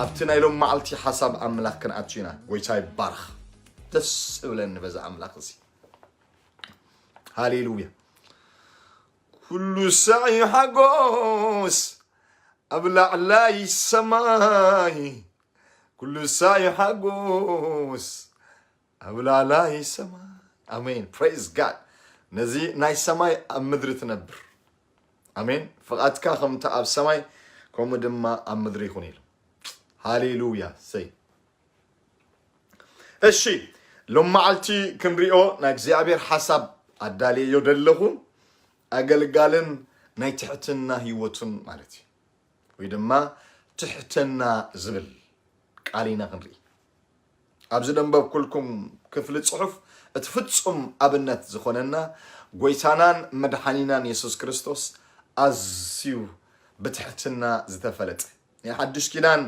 ኣብቲ ናይ ሎም መዓልቲ ሓሳብ ኣምላኽ ክንኣቱ ኢና። ጎይታ ይባረኽ። ደስ እብለኒ በዛ ኣምላኽ እዚ። ሃሌሉያ። ኩሉ ሳዕ ሓጎስ ኣብ ላዕላይ ሰማይ፣ ኩሉ ሳዕ ሓጎስ ኣብ ላዕላይ ሰማይ። ኣሜን። Praise God። ነዚ ናይ ሰማይ ኣብ ምድሪ ትነብር። ኣሜን። ፍቓድካ ከምቲ ኣብ ሰማይ ከምኡ ድማ ኣብ ምድሪ ይኹን ኢሉ። ሃሌሉያ። ሰይ እሺ፣ ሎም መዓልቲ ክንሪኦ ናይ እግዚኣብሔር ሓሳብ ኣዳልየዮ ደለኹ። ኣገልጋልን ናይ ትሕትና ህይወቱን ማለት እዩ። ወይ ድማ ትሕትና ዝብል ቃል ኢና ክንርኢ። ኣብዚ ደንበብኩልኩም ክፍሊ ጽሑፍ እቲ ፍጹም ኣብነት ዝኾነና ጎይታናን መድሓኒናን የሱስ ክርስቶስ ኣዝዩ ብትሕትና ዝተፈለጠ ናይ ሓድሽ ኪዳን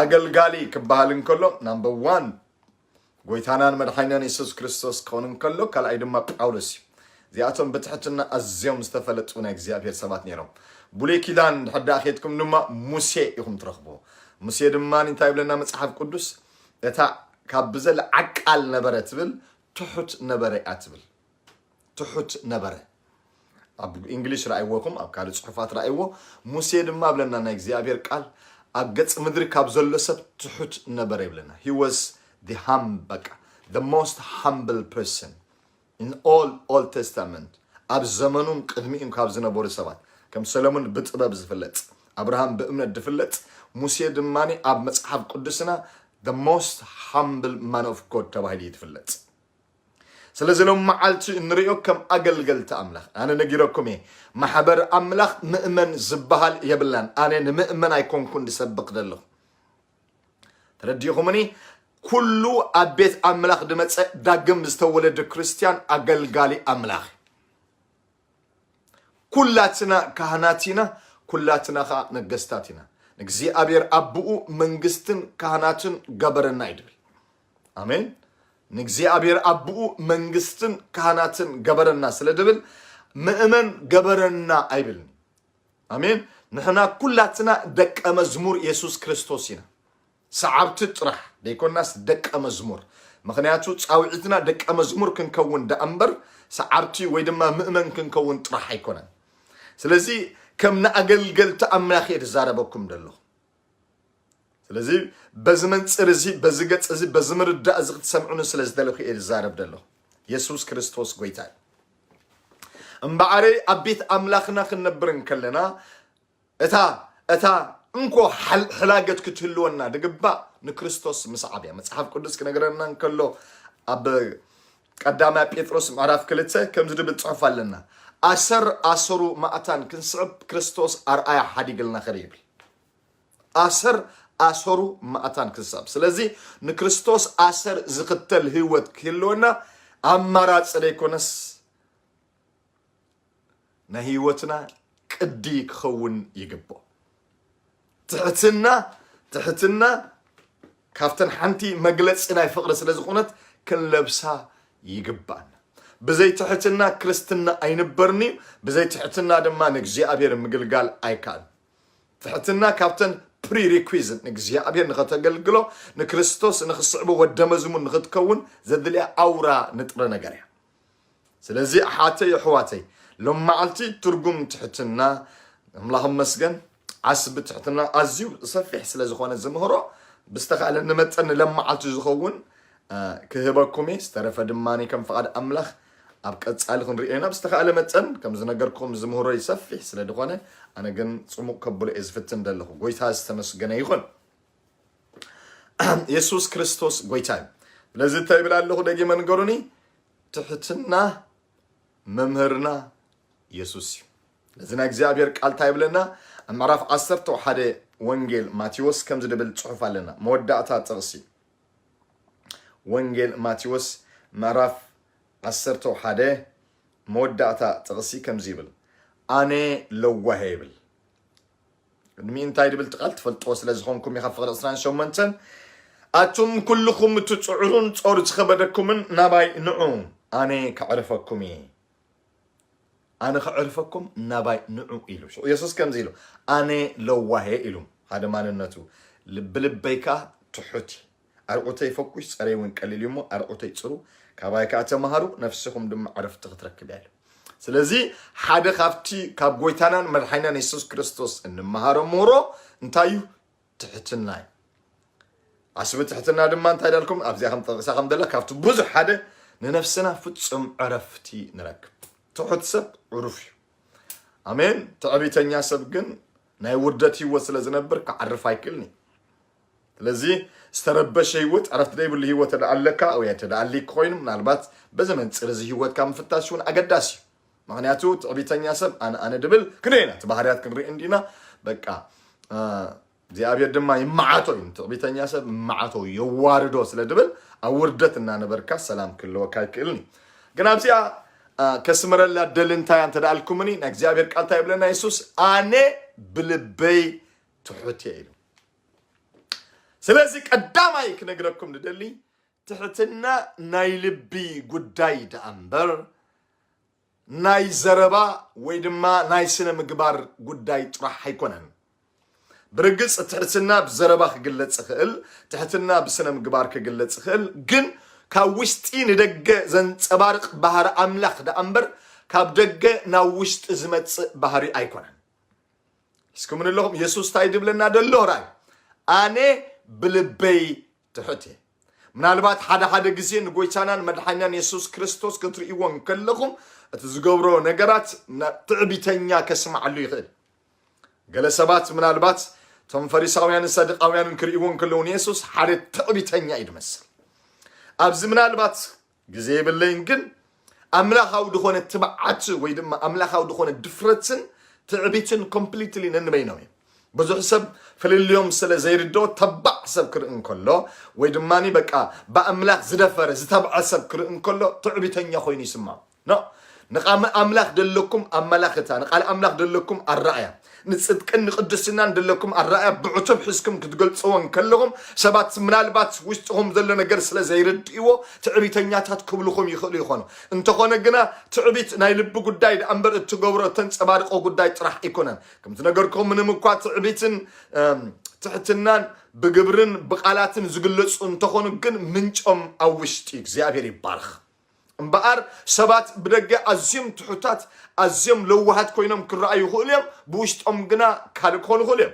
ኣገልጋሊ ክበሃል እንከሎ ናምበር ዋን ጎይታናን መድሓኒናን የሱስ ክርስቶስ ክኸውን እንከሎ ካልኣይ ድማ ጳውሎስ እዩ። እዚኣቶም ብትሕትና ኣዝዮም ዝተፈለጡ ናይ እግዚኣብሔር ሰባት ነይሮም። ብሉይ ኪዳን ድሕር ደኣ ኬድኩም ድማ ሙሴ ኢኹም ትረኽብዎ። ሙሴ ድማ እንታይ ይብለና መጽሓፍ ቅዱስ? እታ ካብ ብዘለዓቃል ነበረ ትብል ትሑት ነበረ እያ ትብል። ትሑት ነበረ። ኣብ እንግሊሽ ረኣይዎ ኢኹም፣ ኣብ ካልእ ጽሑፋት ረኣይዎ። ሙሴ ድማ ብለና ናይ እግዚኣብሔር ቃል ኣብ ገጽ ምድሪ ካብ ዘሎ ሰብ ትሑት ነበረ ይብለና። He was the hum በቃ the most humble person in all Old Testament። ኣብ ዘመኑን ቅድሚኡን ካብ ዝነበሩ ሰባት ከም ሰለሙን ብጥበብ ዝፍለጥ፣ ኣብርሃም ብእምነት ዝፍለጥ፣ ሙሴ ድማ ኣብ መጽሓፍ ቅዱስና the most humble man of God ተባሂሉ እዩ ዝፍለጥ። ስለዚ ሎም መዓልቲ እንሪኦ ከም ኣገልገልቲ ኣምላኽ ኣነ ነጊረኩም እየ። ማሕበር ኣምላኽ ምእመን ዝበሃል የብላን። ኣነ ንምእመን ኣይኮንኩን ዝሰብኽ ዘለኹ። ተረዲእኹምኒ? ኩሉ ኣብ ቤት ኣምላኽ ዝመጸ ዳግም ዝተወለደ ክርስትያን ኣገልጋሊ ኣምላኽ። ኩላትና ካህናት ኢና፣ ኩላትና ኸዓ ነገስታት ኢና። ንእግዚኣብሔር ኣቦኡ መንግስትን ካህናትን ገበረና እዩ ድብል። ኣሜን። ንእግዚኣብሔር ኣቦኡ መንግስትን ካህናትን ገበረና ስለ ድብል ምእመን ገበረና ኣይብልን። ኣሜን። ንሕና ኩላትና ደቀ መዝሙር የሱስ ክርስቶስ ኢና። ሰዓብቲ ጥራሕ ደይኮናስ ደቀ መዝሙር። ምኽንያቱ ጻውዒትና ደቀ መዝሙር ክንከውን ደኣ እምበር ሰዓብቲ ወይ ድማ ምእመን ክንከውን ጥራሕ ኣይኮነን። ስለዚ ከም ንኣገልገልቲ ኣምላኽ እየ ዝዛረበኩም ዘለኹ። ስለዚ በዚ መንጽር እዚ፣ በዚ ገጽ እዚ፣ በዚ ምርዳእ እዚ ክትሰምዑኒ ስለ ዝደለኹ እየ ዝዛረብ ዘለኹ። የሱስ ክርስቶስ ጎይታ እዩ። እምበኣረይ ኣብ ቤት ኣምላኽና ክንነብር እንከለና እታ እታ እንኮ ሓል- ሕላገት ክትህልወና ድግባእ ንክርስቶስ ምስዓብ እያ። መጽሓፍ ቅዱስ ክነግረና እንከሎ ኣብ ቀዳማይ ጴጥሮስ ምዕራፍ ክልተ ከምዚ ድብል ጽሑፍ ኣለና፣ ኣሰር ኣሰሩ ማእታን ክንስዕብ ክርስቶስ ኣርኣያ ሓዲግልና ኸደ ይብል። ኣሰር ኣሰሩ ማእታን ክሳብ ስለዚ ንክርስቶስ ኣሰር ዝኽተል ህይወት ክህልወና ኣማራፂ ዘይኮነስ ናይ ህይወትና ቅዲ ክኸውን ይግብኦ። ትሕትና ትሕትና ካብተን ሓንቲ መግለፂ ናይ ፍቕሪ ስለ ዝኾነት ክንለብሳ ይግባእና። ብዘይ ትሕትና ክርስትና ኣይንበርን እዩ። ብዘይ ትሕትና ድማ ንእግዚኣብሔር ምግልጋል ኣይከኣልን። ትሕትና ካብተን ፕሪሪኩዊዝት ንእግዚኣብሔር ንኸተገልግሎ ንክርስቶስ ንኽስዕቦ ወደ መዝሙር ንኽትከውን ዘድልያ ኣውራ ንጥረ ነገር እያ። ስለዚ ኣሓተይ ኣሕዋተይ ሎም መዓልቲ ትርጉም ትሕትና ኣምላኽ መስገን ዓስቢ ትሕትና ኣዝዩ ሰፊሕ ስለ ዝኾነ ዝምህሮ ብዝተኻእለኒ መጠን ንሎም መዓልቲ ዝኸውን ክህበኩም እየ። ዝተረፈ ድማ ከም ፍቓድ ኣምላኽ ኣብ ቀጻሊ ክንሪኦ ኢና። ብዝተኻእለ መጠን ከም ዝነገርኩም ዝምህሮ ሰፊሕ ስለ ዝኾነ ኣነ ግን ጽሙቕ ከብሎ እየ ዝፍትን ዘለኹ። ጎይታ ዝተመስገነ ይኹን። የሱስ ክርስቶስ ጎይታ እዩ። ስለዚ እንታይ ይብል ኣለኹ ደጊመ ንገሩኒ፣ ትሕትና መምህርና የሱስ እዩ። ስለዚ ናይ እግዚኣብሔር ቃል እንታይ ይብለና? ኣብ ምዕራፍ ዓሰርተ ሓደ ወንጌል ማቴዎስ ከምዚ ድብል ጽሑፍ ኣለና። መወዳእታ ጥቕሲ ወንጌል ማቴዎስ ምዕራፍ ዓሰርተ ሓደ መወዳእታ ጥቕሲ ከምዚ ይብል፣ ኣነ ለዋህ ይብል። ቅድሚ እንታይ ድብል ቃል ትፈልጥዎ ስለ ዝኾንኩም ኢኻ። ፍቕሪ ዕስራን ሸሞንተን ኣቱም ኩልኹም እትጽዕሩን ጾር ዝኸበደኩምን ናባይ ንዑ ኣነ ከዕርፈኩም እየ። ኣነ ከዕርፈኩም ናባይ ንዑ ኢሉ። ሽዑ የሱስ ከምዚ ኢሉ ኣነ ለዋሄ ኢሉ። ሓደ ማንነቱ ልቢ ልበይ ከኣ ትሑት እዩ። ኣርዑተይ ፈኩሽ፣ ጸረይ እውን ቀሊል እዩ እሞ ኣርዑተይ ጽሩ፣ ካባይ ከኣ ተማሃሩ፣ ነፍስኹም ድማ ዕረፍቲ ክትረክብ እያ ኢሉ። ስለዚ ሓደ ካብቲ ካብ ጎይታናን መድሓኒናን የሱስ ክርስቶስ እንመሃሮ ምህሮ እንታይ እዩ? ትሕትና እዩ። ዓስቢ ትሕትና ድማ እንታይ ዳልኩም ኣብዚኣ ከም ጠቕሳ ከም ደላ ካብቲ ብዙሕ ሓደ ንነፍስና ፍጹም ዕረፍቲ ንረክብ። ትሑት ሰብ ዕሩፍ እዩ። ኣሜን። ትዕቢተኛ ሰብ ግን ናይ ውርደት ህይወት ስለ ዝነብር ክዓርፍ ኣይክእልን እዩ። ስለዚ ዝተረበሸ ህይወት፣ ዕረፍቲ ዘይብሉ ህይወት ተደኣ ኣለካ ወይ ተደኣ ኣሊክ ኮይኑ ምናልባት በዚ መንጽር እዚ ህይወትካ ምፍታሽ እውን ኣገዳሲ እዩ። ምክንያቱ ትዕቢተኛ ሰብ ኣነ ኣነ ድብል ክንደይና እቲ ባህርያት ክንርኢ እንዲና በቃ እግዚኣብሔር ድማ ይመዓቶ እዩ። ትዕቢተኛ ሰብ ይመዓቶ የዋርዶ ስለ ድብል ኣብ ውርደት እናነበርካ ሰላም ክህልወካ ኣይክእልን እዩ። ግን ኣብዚኣ ከስምረላ ደሊ እንታይ እንተ ደኣልኩምኒ ናይ እግዚኣብሔር ቃል እንታይ ይብለና የሱስ? ኣነ ብልበይ ትሑት እየ ኢሉ። ስለዚ ቀዳማይ ክነግረኩም ንደሊ ትሕትና ናይ ልቢ ጉዳይ ደኣ እምበር ናይ ዘረባ ወይ ድማ ናይ ስነ ምግባር ጉዳይ ጥራሕ ኣይኮነን። ብርግጽ ትሕትና ብዘረባ ክግለጽ ይኽእል፣ ትሕትና ብስነ ምግባር ክግለጽ ይኽእል። ግን ካብ ውሽጢ ንደገ ዘንጸባርቕ ባህሪ ኣምላኽ ደኣ እምበር ካብ ደገ ናብ ውሽጢ ዝመጽእ ባህሪ ኣይኮነን። እስኩም ንለኹም የሱስ እንታይ ድብለና ደሎ ራይ ኣነ ብልበይ ትሑት እየ። ምናልባት ሓደ ሓደ ግዜ ንጎይታናን መድሓኛን የሱስ ክርስቶስ ክትርእይዎ እንከለኹም እቲ ዝገብሮ ነገራት ትዕቢተኛ ከስማዓሉ ይኽእል። ገለ ሰባት ምናልባት እቶም ፈሪሳውያንን ሰድቃውያንን ክርእይዎ እንከለዉ ንየሱስ ሓደ ትዕቢተኛ እዩ ዝመስል። ኣብዚ ምናልባት ግዜ የብለይን ግን ኣምላኻዊ ዝኾነ ትብዓት ወይ ድማ ኣምላኻዊ ዝኾነ ድፍረትን ትዕቢትን ኮምፕሊትሊ ነንበይኖም እዮም። ብዙሕ ሰብ ፍልልዮም ስለ ዘይርድኦ ተባዕ ሰብ ክርኢ እንከሎ ወይ ድማ በቃ ብኣምላኽ ዝደፈረ ዝተብዐ ሰብ ክርኢ እንከሎ ትዕቢተኛ ኮይኑ ይስምዖ። ኖ ንቃል ኣምላኽ ደለኩም ኣመላኽታ ንቃል ኣምላኽ ደለኩም ኣረኣያ ንጽድቅን ንቅድስናን ደለኩም ኣረኣያ ብዕቱብ ሒዝኩም ክትገልጽዎ እንከለኹም ሰባት ምናልባት ውሽጥኹም ዘሎ ነገር ስለ ዘይርድእዎ ትዕቢተኛታት ክብልኹም ይኽእሉ ይኾኑ። እንተኾነ ግና ትዕቢት ናይ ልቢ ጉዳይ ደኣ እምበር እትገብሮ እተንጸባርቆ ጉዳይ ጥራሕ ኣይኮነን። ከምቲ ነገርኩም ምንም እኳ ትዕቢትን ትሕትናን ብግብርን ብቃላትን ዝግለጹ እንተኾኑ ግን ምንጮም ኣብ ውሽጢ እግዚኣብሔር ይባርኽ። እምበኣር ሰባት ብደገ ኣዝዮም ትሑታት ኣዝዮም ለዋሃት ኮይኖም ክረኣዩ ይኽእሉ እዮም። ብውሽጦም ግና ካልእ ክኾኑ ይኽእሉ እዮም።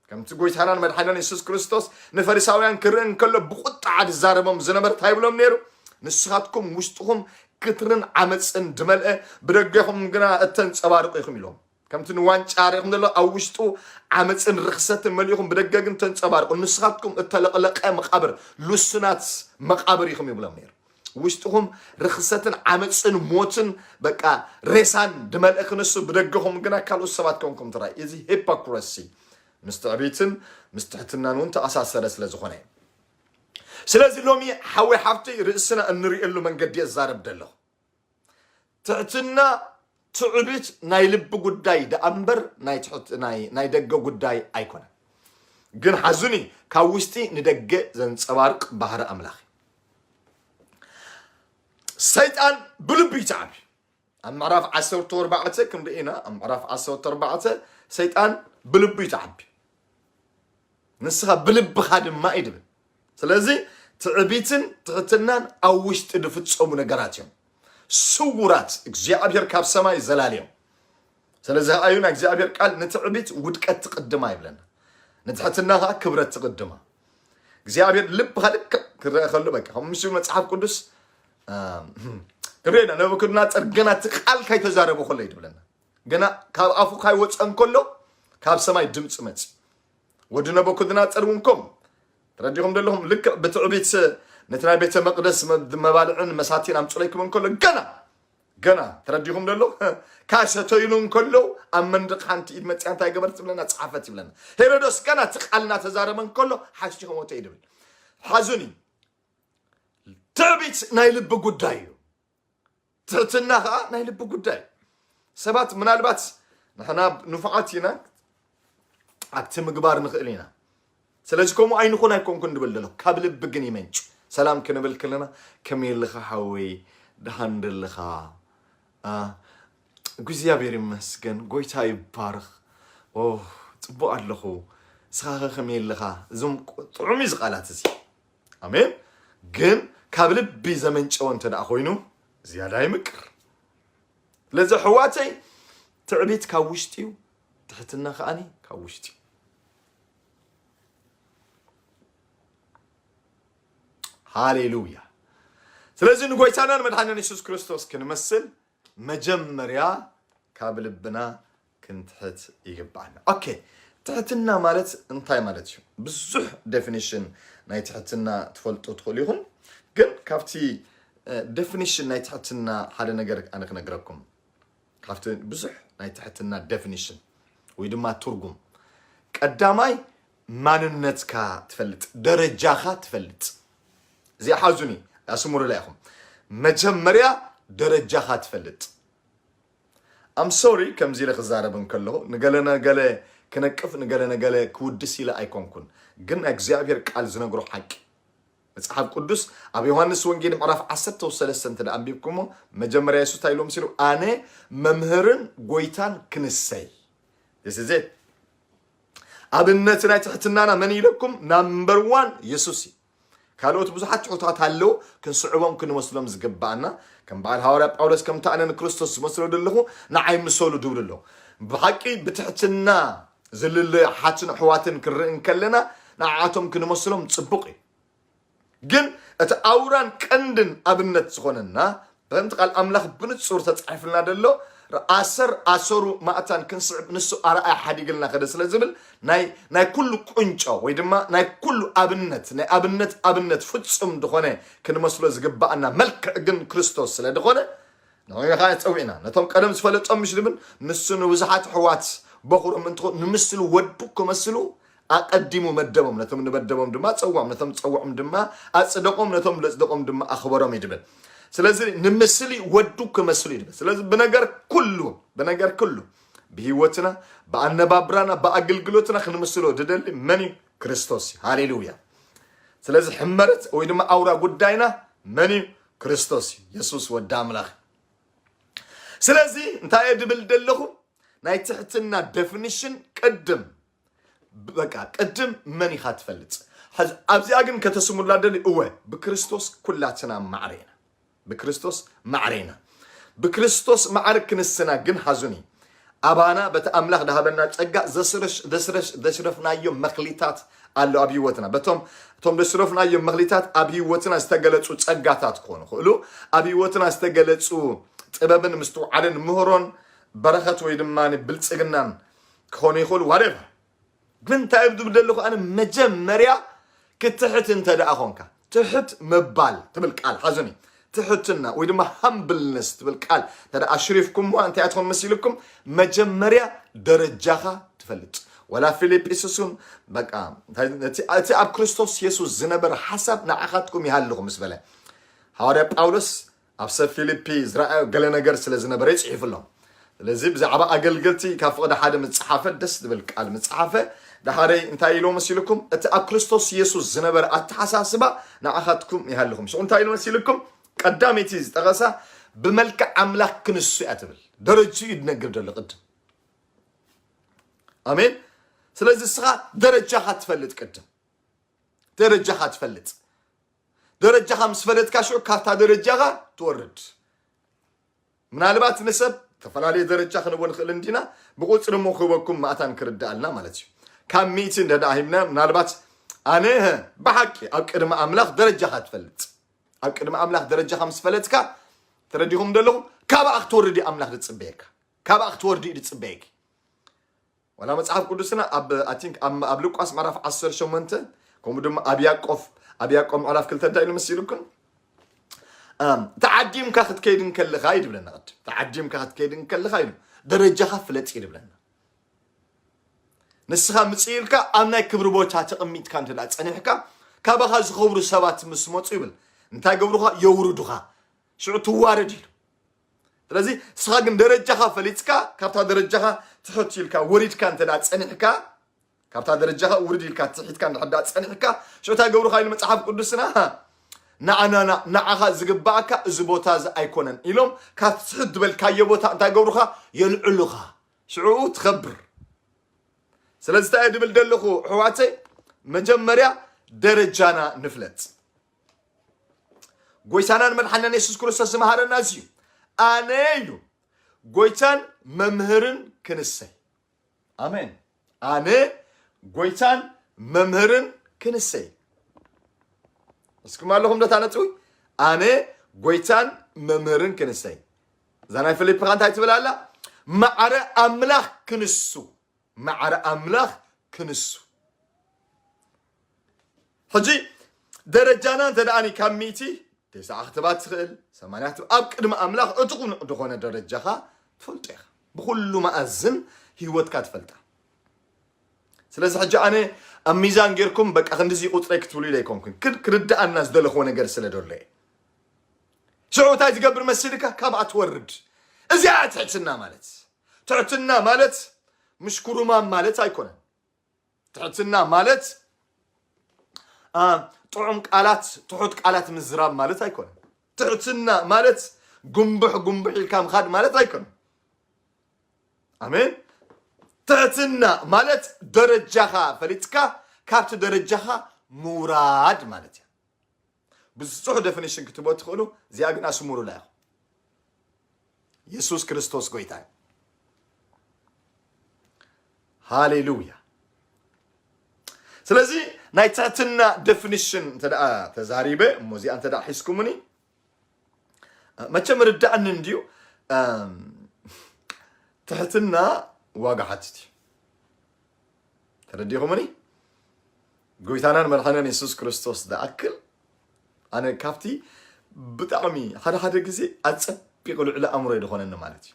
ከምቲ ጎይታናን መድሓናን የሱስ ክርስቶስ ንፈሪሳውያን ክርኢ እንከሎ ብቁጣዓ ዝዛረቦም ዝነበረ እንታይ ይብሎም ነይሩ? ንስኻትኩም ውሽጥኹም ክትርን ዓመፅን ዝመልአ ብደገኹም ግና እተንፀባርቁ ኢኹም ኢሎም። ከምቲ ንዋንጫ ርኢኹም ዘሎ ኣብ ውሽጡ ዓመፅን ርኽሰትን መሊእኹም ብደገ ግን ተንፀባርቁ ንስኻትኩም እተለቕለቀ መቃብር ልሱናት መቃብር ኢኹም ይብሎም ነይሩ። ውሽጥኹም ርኽሰትን ዓመፅን ሞትን በቃ ሬሳን ድመልእ ክንሱ ብደገኹም ግና ካልኦት ሰባት ኮንኩም ትራይ እዚ ሂፖክረሲ ምስ ትዕቢትን ምስ ትሕትናን እውን ተኣሳሰረ ስለ ዝኾነ እዩ። ስለዚ ሎሚ ሓወይ ሓፍተይ ርእስና እንርእየሉ መንገዲ እዛረብ ደለኹ። ትሕትና ትዕቢት ናይ ልቢ ጉዳይ ደኣ እምበር ናይ ደገ ጉዳይ ኣይኮነን። ግን ሓዙኒ ካብ ውሽጢ ንደገ ዘንፀባርቅ ባህሪ ኣምላኽ እዩ። ሰይጣን ብልቡ ይትዓቢ ኣብ ምዕራፍ ዓሰርተ ኣርባዕተ ክንርኢ ኢና። ኣብ ምዕራፍ ዓሰርተ ኣርባዕተ ሰይጣን ብልቡ ይትዓቢ ንስኻ ብልብኻ ድማ እዩ ድብል። ስለዚ ትዕቢትን ትሕትናን ኣብ ውሽጢ ዝፍፀሙ ነገራት እዮም። ስውራት እግዚኣብሔር ካብ ሰማይ ዘላልዮም። ስለዚ ከኣዩ ናይ እግዚኣብሔር ቃል ንትዕቢት ውድቀት ትቕድማ ይብለና፣ ንትሕትና ከዓ ክብረት ትቕድማ። እግዚኣብሔር ልብኻ ልክዕ ክረአ ከሎ በቃ ከም ምስ መፅሓፍ ቅዱስ ክንሪኦ ኢና። ነቡክድናፀር ገና እቲ ቃል ካይተዛረበ ከሎ እዩ ትብለና። ገና ካብ ኣፉ ካይወፀ እንከሎ ካብ ሰማይ ድምፂ መፅ ወዲ ነቡክድናፀር እውን ከም ተረዲኹም ዘለኹም ልክዕ ብትዕቢት ነቲ ናይ ቤተ መቅደስ መባልዕን መሳቲን ኣምፅለይኩም እንከሎ ገና ገና ተረዲኹም ደሎ ካሰተይሉ እንከሎ ኣብ መንደቅ ሓንቲ ኢድ መፅያ እንታይ ገበርት ትብለና ፀሓፈት ይብለና። ሄሮዶስ ገና እቲ ቃል እናተዛረበ እንከሎ ሓሲኹ ሞተ እዩ ድብል። ሓዙኒ ትዕቢት ናይ ልቢ ጉዳይ እዩ። ትሕትና ከዓ ናይ ልቢ ጉዳይ። ሰባት ምናልባት ንሕና ንፉዓት ኢና ኣብቲ ምግባር ንኽእል ኢና። ስለዚ ከምኡ ኣይንኹን ኣይኮንኩን ንብል ደሎ ካብ ልቢ ግን ይመንጭ። ሰላም ክንብል ከለና ከመይ ኣለኻ ሓወይ? ደሃን ደለኻ? እግዚኣብሔር ይመስገን፣ ጎይታ ይባርኽ። ጽቡቕ ኣለኹ። ንስኻ ከ ከመይ ኣለኻ? እዞም ጥዑም እዩ እዚ ቃላት እዚ። ኣሜን። ግን ካብ ልቢ ዘመንጨወ እንተ ደኣ ኮይኑ ዝያዳ ይምቅር። ስለዚ ኣሕዋተይ፣ ትዕቢት ካብ ውሽጢ እዩ፣ ትሕትና ከኣኒ ካብ ውሽጢ እዩ። ሃሌሉያ። ስለዚ ንጎይታና ንመድሓኒና የሱስ ክርስቶስ ክንመስል መጀመርያ ካብ ልብና ክንትሕት ይግባኣና። ኦኬ፣ ትሕትና ማለት እንታይ ማለት እዩ? ብዙሕ ዴፊኒሽን ናይ ትሕትና ትፈልጡ ትኽእሉ ኢኹም። ግን ካብቲ ዴፊኒሽን ናይ ትሕትና ሓደ ነገር ኣነ ክነግረኩም። ካብቲ ብዙሕ ናይ ትሕትና ዴፊኒሽን ወይ ድማ ትርጉም፣ ቀዳማይ ማንነትካ ትፈልጥ፣ ደረጃኻ ትፈልጥ። እዚኣ ሓዙኒ፣ ኣስምሩላ ኢኹም። መጀመርያ ደረጃኻ ትፈልጥ። ኣም ሶሪ ከምዚ ኢለ ክዛረብ እንከለኹ ንገለ ነገለ ክነቅፍ፣ ንገለ ነገለ ክውድስ ኢለ ኣይኮንኩን። ግን ናይ እግዚኣብሔር ቃል ዝነግሮ ሓቂ፣ መጽሓፍ ቅዱስ ኣብ ዮሃንስ ወንጌል ምዕራፍ ዓሰርተ ሰለስተ እንተ ደኣ ኣንቢብኩሞ፣ መጀመርያ የሱስ እንታይ ኢሉ መሲሉ? ኣነ መምህርን ጎይታን ክንሰይ። This is it። ኣብነት ናይ ትሕትናና መን ኢለኩም? ናምበር ዋን የሱስ እዩ። ካልኦት ብዙሓት ትሑታት ኣለዉ፣ ክንስዕቦም ክንመስሎም ዝግባኣና። ከም በዓል ሃዋርያ ጳውሎስ፣ ከምቲ ኣነ ንክርስቶስ ዝመስሎ ዘለኹ ንዓይ ምሰሉ ዝብሉ ኣለዉ። ብሓቂ ብትሕትና ዝልለ ሓትን ኣሕዋትን ክንርኢ እንከለና ንዓኣቶም ክንመስሎም ጽቡቕ እዩ። ግን እቲ ኣውራን ቀንድን ኣብነት ዝኾነና፣ በእንቲ ቃል ኣምላኽ ብንጹር ተጻሒፍልና ዘሎ፣ ኣሰር ኣሰሩ ማእታን ክንስዕብ ንሱ ኣርኣያ ሓዲግልና ከደ ስለ ዝብል፣ ናይ ናይ ኩሉ ቁንጮ ወይ ድማ ናይ ኩሉ ኣብነት፣ ናይ ኣብነት ኣብነት ፍጹም ዝኾነ ክንመስሎ ዝግባኣና መልክዕ ግን ክርስቶስ ስለ ዝኾነ፣ ንዑ ኸዓ ጸዊዕና። ነቶም ቀደም ዝፈለጦም ምሽ ድብል ንሱ ንብዙሓት ኣሕዋት በኹሮም እንትኾን ንምስሉ ወዱ ክመስሉ ኣቐዲሙ መደቦም፣ ነቶም ንመደቦም ድማ ጸውዖም፣ ነቶም ጸውዖም ድማ ኣጽደቖም፣ ነቶም ለጽደቖም ድማ ኣኽበሮም እዩ ድብል። ስለዚ ንምስሊ ወዱ ክመስሉ እዩ ድብል። ስለዚ ብነገር ኩሉ፣ ብነገር ኩሉ፣ ብህይወትና፣ ብኣነባብራና፣ ብኣገልግሎትና ክንምስሎ ድደሊ መን እዩ? ክርስቶስ እዩ። ሃሌሉያ። ስለዚ ሕመረት ወይ ድማ ኣውራ ጉዳይና መን እዩ? ክርስቶስ እዩ። የሱስ ወዲ ኣምላኽ። ስለዚ እንታይ እየ ድብል ደለኹ? ናይ ትሕትና ዴፊኒሽን ቅድም፣ በቃ ቅድም መን ኢኻ ትፈልጥ። ሐዚ ኣብዚኣ ግን ከተስሙላ ደሊ፣ እወ፣ ብክርስቶስ ኩላትና ማዕረ ኢና። ብክርስቶስ ማዕረ ኢና። ብክርስቶስ ማዕረ ክንስና ግን ሓዙኒ። ኣባና በቲ ኣምላኽ ድሃበና ጸጋ ዘስረሽ-፣ ዘስረሽ-፣ ዘሽረፍናዮ መኽሊታት ኣሎ ኣብ ህይወትና። በቶም፣ እቶም ዘሽረፍናዮ መኽሊታት ኣብ ህይወትና ዝተገለጹ ጸጋታት ክኾኑ ይኽእሉ። ኣብ ህይወትና ዝተገለጹ ጥበብን ምስትውዓልን ምህሮን በረኸት ወይ ድማ ብልጽግናን ክኾኑ ይኽእሉ። ዋደቨር። ግን እንታይ እየ ዝብል ዘለኹ? ኣነ መጀመርያ ክትሕት እንተ ደኣ ኾንካ፣ ትሕት ምባል ትብል ቃል ሓዙኒ። ትሕትና ወይ ድማ ሃምብልነስ ትብል ቃል እንተ ደኣ ኣሽሪፍኩምዋ እንታይ እያ ትኾን መሲልኩም? መጀመርያ ደረጃኻ ትፈልጥ። ወላ ፊልጵስዩስ እውን በቃ እንታይ፣ እቲ፣ እቲ ኣብ ክርስቶስ የሱስ ዝነበረ ሓሳብ ንዓኻትኩም ይሃልኹ ምስ በለ፣ ሃዋርያ ጳውሎስ ኣብ ሰብ ፊልፒ ዝረኣዮ ገለ ነገር ስለ ዝነበረ ይጽሒፉ ኣለዉ። ስለዚ ብዛዕባ ኣገልገልቲ ካብ ፍቕዲ ሓደ ምጽሓፈ፣ ደስ ዝብል ቃል ምጽሓፈ። ዳሓረይ እንታይ ኢሎ መሲልኩም? እቲ ኣብ ክርስቶስ የሱስ ዝነበረ ኣተሓሳስባ ንዓኻትኩም ይሃልኹም። ሽዑ እንታይ ኢሎ መሲልኩም? ቀዳመይቲ ዝጠቐሳ ብመልክዕ ኣምላኽ ክንሱ እያ ትብል። ደረጅኡ እዩ ዝነግር ዘሎ ቅድም። ኣሜን። ስለዚ እስኻ ደረጃኻ ትፈልጥ ቅድም። ደረጃኻ ትፈልጥ። ደረጃኻ ምስ ፈለጥካ ሽዑ ካብታ ደረጃኻ ትወርድ። ምናልባት ንሰብ ዝተፈላለየ ደረጃ ክንቦ ንኽእል እንዲና፣ ብቁጽሪ እሞ ክህበኩም ማእታን ክርዳኣልና ማለት እዩ። ካብ ሚእቲ እንደ ደኣ ሂብና፣ ምናልባት ኣነ ብሓቂ ኣብ ቅድሚ ኣምላኽ ደረጃኻ ትፈልጥ። ኣብ ቅድሚ ኣምላኽ ደረጃኻ ምስ ፈለጥካ፣ ተረዲኹም ደለኹም፣ ካባኣ ክትወርድ እዩ ኣምላኽ ዝጽበየካ። ካባኣ ክትወርድ እዩ ዝጽበየኪ። ዋላ መጽሓፍ ቅዱስና ኣብ፣ I think፣ ኣብ፣ ኣብ ሉቃስ ምዕራፍ ዓሰርተ ሸሞንተ፣ ከምኡ ድማ ኣብ ያዕቆብ፣ ኣብ ያዕቆብ ምዕራፍ ክልተ እንታይ ኢሉ መሲልኩም? ኣም፣ ተዓዲምካ ክትከይድ እንከለኻ እዩ ድብለና። ቅድም ተዓዲምካ ክትከይድ እንከለኻ ኢሉ፣ ደረጃኻ ፍለጥ እዩ ድብለና። ንስኻ ምጽእ ኢልካ ኣብ ናይ ክብሪ ቦታ ተቐሚጥካ እንተ ደኣ ጸኒሕካ፣ ካባኻ ዝኸብሩ ሰባት ምስ መጹ ይብል፣ እንታይ ገብሩኻ? የውርዱኻ። ሽዑ ትዋረድ ኢሉ። ስለዚ ንስኻ ግን ደረጃኻ ፈሊጥካ፣ ካብታ ደረጃኻ ትሕት ኢልካ ወሪድካ እንተ ደኣ ጸኒሕካ፣ ካብታ ደረጃኻ ውርድ ኢልካ ትሒትካ እንድሕር ደኣ ጸኒሕካ፣ ሽዑ እንታይ ገብሩኻ ኢሉ መጽሓፍ ቅዱስና? ንዓና፣ ንዓኻ ዝግባኣካ እዚ ቦታ እዚ ኣይኮነን ኢሎም፣ ካብ ትሕት ዝበልካዮ ቦታ እንታይ ገብሩኻ? የልዕሉኻ። ሽዑ ትኸብር። ስለዚ እንታይ ድብል ደለኹ ኣሕዋተይ? መጀመርያ ደረጃና ንፍለጥ። ጎይታናን መድሓናን የሱስ ክርስቶስ ዝመሃረና እዚ እዩ። ኣነ እዩ ጎይታን መምህርን ክንሰይ። ኣሜን። ኣነ ጎይታን መምህርን ክንሰይ። እስኩም ኣለኹም ዶ ታነጽዊ? ኣነ ጎይታን መምህርን ክንሰይ። እዛ ናይ ፊልፒኻ እንታይ ትብል ኣላ? ማዕረ ኣምላኽ ክንሱ። ማዕረ ኣምላኽ ክንሱ። ሕጂ ደረጃና እንተ ደኣኒ ካብ ሚእቲ ተስዓ ክትባት ትኽእል፣ ሰማንያ ክትባት፣ ኣብ ቅድሚ ኣምላኽ ዕጡቕ ንዕ ዝኾነ ደረጃኻ ትፈልጦ ኢኻ። ብኹሉ መኣዝን ህይወትካ ትፈልጣ። ስለዚ ሕጂ ኣነ ኣብ ሚዛን ጌርኩም በቃ ክንድዚ ቁጽረይ ክትብሉ ኢለ ኣይኮንኩን። ክድ ክርድኣና ዝደለኽዎ ነገር ስለ ደሎ እየ። ሽዑ እንታይ ትገብር መሲልካ? ካብኣ ትወርድ። እዚኣ ትሕትና ማለት። ትሕትና ማለት ምሽኩሩማን ማለት ኣይኮነን። ትሕትና ማለት ጥዑም ቃላት፣ ትሑት ቃላት ምዝራብ ማለት ኣይኮነን። ትሕትና ማለት ጉንብሕ ጉንብሕ ኢልካ ምኻድ ማለት ኣይኮነን። ኣሜን። ትሕትና ማለት ደረጃኻ ፈሊጥካ ካብቲ ደረጃኻ ምውራድ ማለት እዩ። ብዙሕ ደፊኒሽን ክትቦ ትኽእሉ፣ እዚኣ ግን ኣስምሩላ ኢኹም። የሱስ ክርስቶስ ጎይታ እዩ። ሃሌሉያ። ስለዚ ናይ ትሕትና ደፊኒሽን እንተ ደኣ ተዛሪበ እሞ እዚኣ እንተ ደኣ ሒዝኩምኒ፣ መቸም ርዳእኒ እንድዩ። ትሕትና ዋጋ ሓትት እዩ። ተረዲኹምኒ? ጎይታናን መድሓናን የሱስ ክርስቶስ ዝኣክል ኣነ ካብቲ ብጣዕሚ ሓደ ሓደ ግዜ ኣጸቢቑ ልዕሊ ኣእምሮ ዝኾነኒ ማለት እዩ።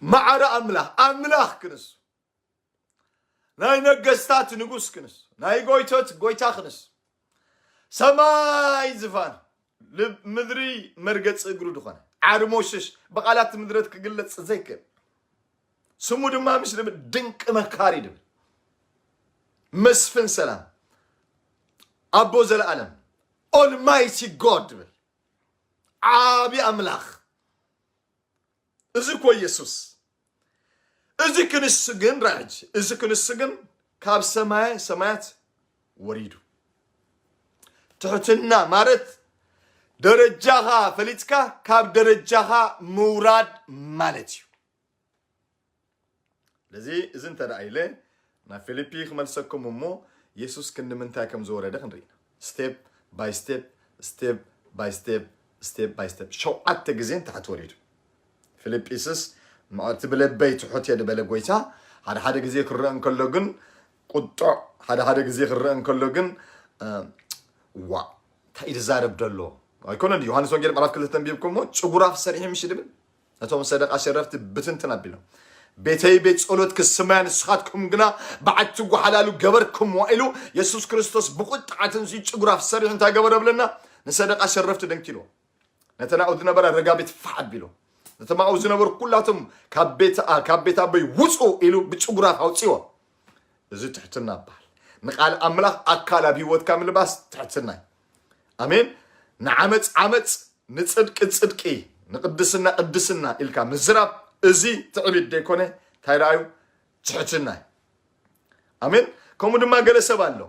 ማዕረ ኣምላኽ ኣምላኽ ክንሱ፣ ናይ ነገስታት ንጉስ ክንሱ፣ ናይ ጎይቶት ጎይታ ክንሱ፣ ሰማይ ዝፋን፣ ምድሪ መርገፂ እግሩ ዝኾነ፣ ዓርሞሽሽ ብቓላት ምድረት ክግለፅ ዘይክእል፣ ስሙ ድማ ምሽ ድብል ድንቂ መካሪ ድብል፣ መስፍን ሰላም፣ ኣቦ ዘለኣለም፣ ኦልማይቲ ጎድ ድብል፣ ዓቢ ኣምላኽ። እዚ እኮ ኢየሱስ። እዚ ክንሱ ግን ራሕጂ፣ እዚ ክንሱ ግን ካብ ሰማየ ሰማያት ወሪዱ። ትሕትና ማለት ደረጃኻ ፈሊጥካ ካብ ደረጃኻ ምውራድ ማለት እዩ። ስለዚ እዚ እንተ ደኣ ኢለ ናብ ፊልፒ ክመልሰኩም እሞ የሱስ ክንዲ ምንታይ ከም ዝወረደ ክንርኢ ኢና። ስቴፕ ባይ ስቴፕ፣ ስቴፕ ባይ ስቴፕ፣ ስቴፕ ባይ ስቴፕ ሸውዓተ ግዜ ንታሕቲ ወሪዱ። ፊልጲስስ እቲ ብለበይ ትሑት እየ ዝበለ ጎይታ ሓደ ሓደ ግዜ ክረአ እንከሎ ግን ቁጡዕ፣ ሓደ ሓደ ግዜ ክረአ እንከሎ ግን ዋ እንታይ ዝዛረብ ደሎ ኣይኮነ። ዮሃንስ ወንጌል ምዕራፍ ክልተ ተንቢብኩሞ ጭጉራፍ ሰሪሑ ምሽ ድብል ነቶም ሰደቃ ሸረፍቲ ብትንትን ኣቢሎም ቤተይ ቤት ጸሎት ክስመያ ንስኻትኩም ግና በዓቲ ጓሓላሉ ገበርኩምዋ ኢሉ የሱስ ክርስቶስ ብቁጥዓትን ሲ ጭጉራፍ ሰሪሑ እንታይ ገበረ ብለና? ንሰደቃ ሸረፍቲ ደንኪልዎ። ነተን ኣብኡ ዝነበራ ረጋቢት ፋሕ ኣቢሉ ነቶም ኣብኡ ዝነበሩ ኩላቶም ካብ ቤት ካብ ቤት ኣቦይ ውፁ ኢሉ ብጭጉራፍ ኣውፅዎ። እዚ ትሕትና ይበሃል። ንቃል ኣምላኽ ኣካል ኣብ ህይወትካ ምልባስ ትሕትና እዩ። ኣሜን። ንዓመፅ ዓመፅ፣ ንፅድቂ ፅድቂ፣ ንቅድስና ቅድስና ኢልካ ምዝራብ እዚ ትዕቢት ደይኮነ እንታይ ደኣ እዩ? ትሕትና እዩ። ኣሜን። ከምኡ ድማ ገለ ሰብ ኣሎ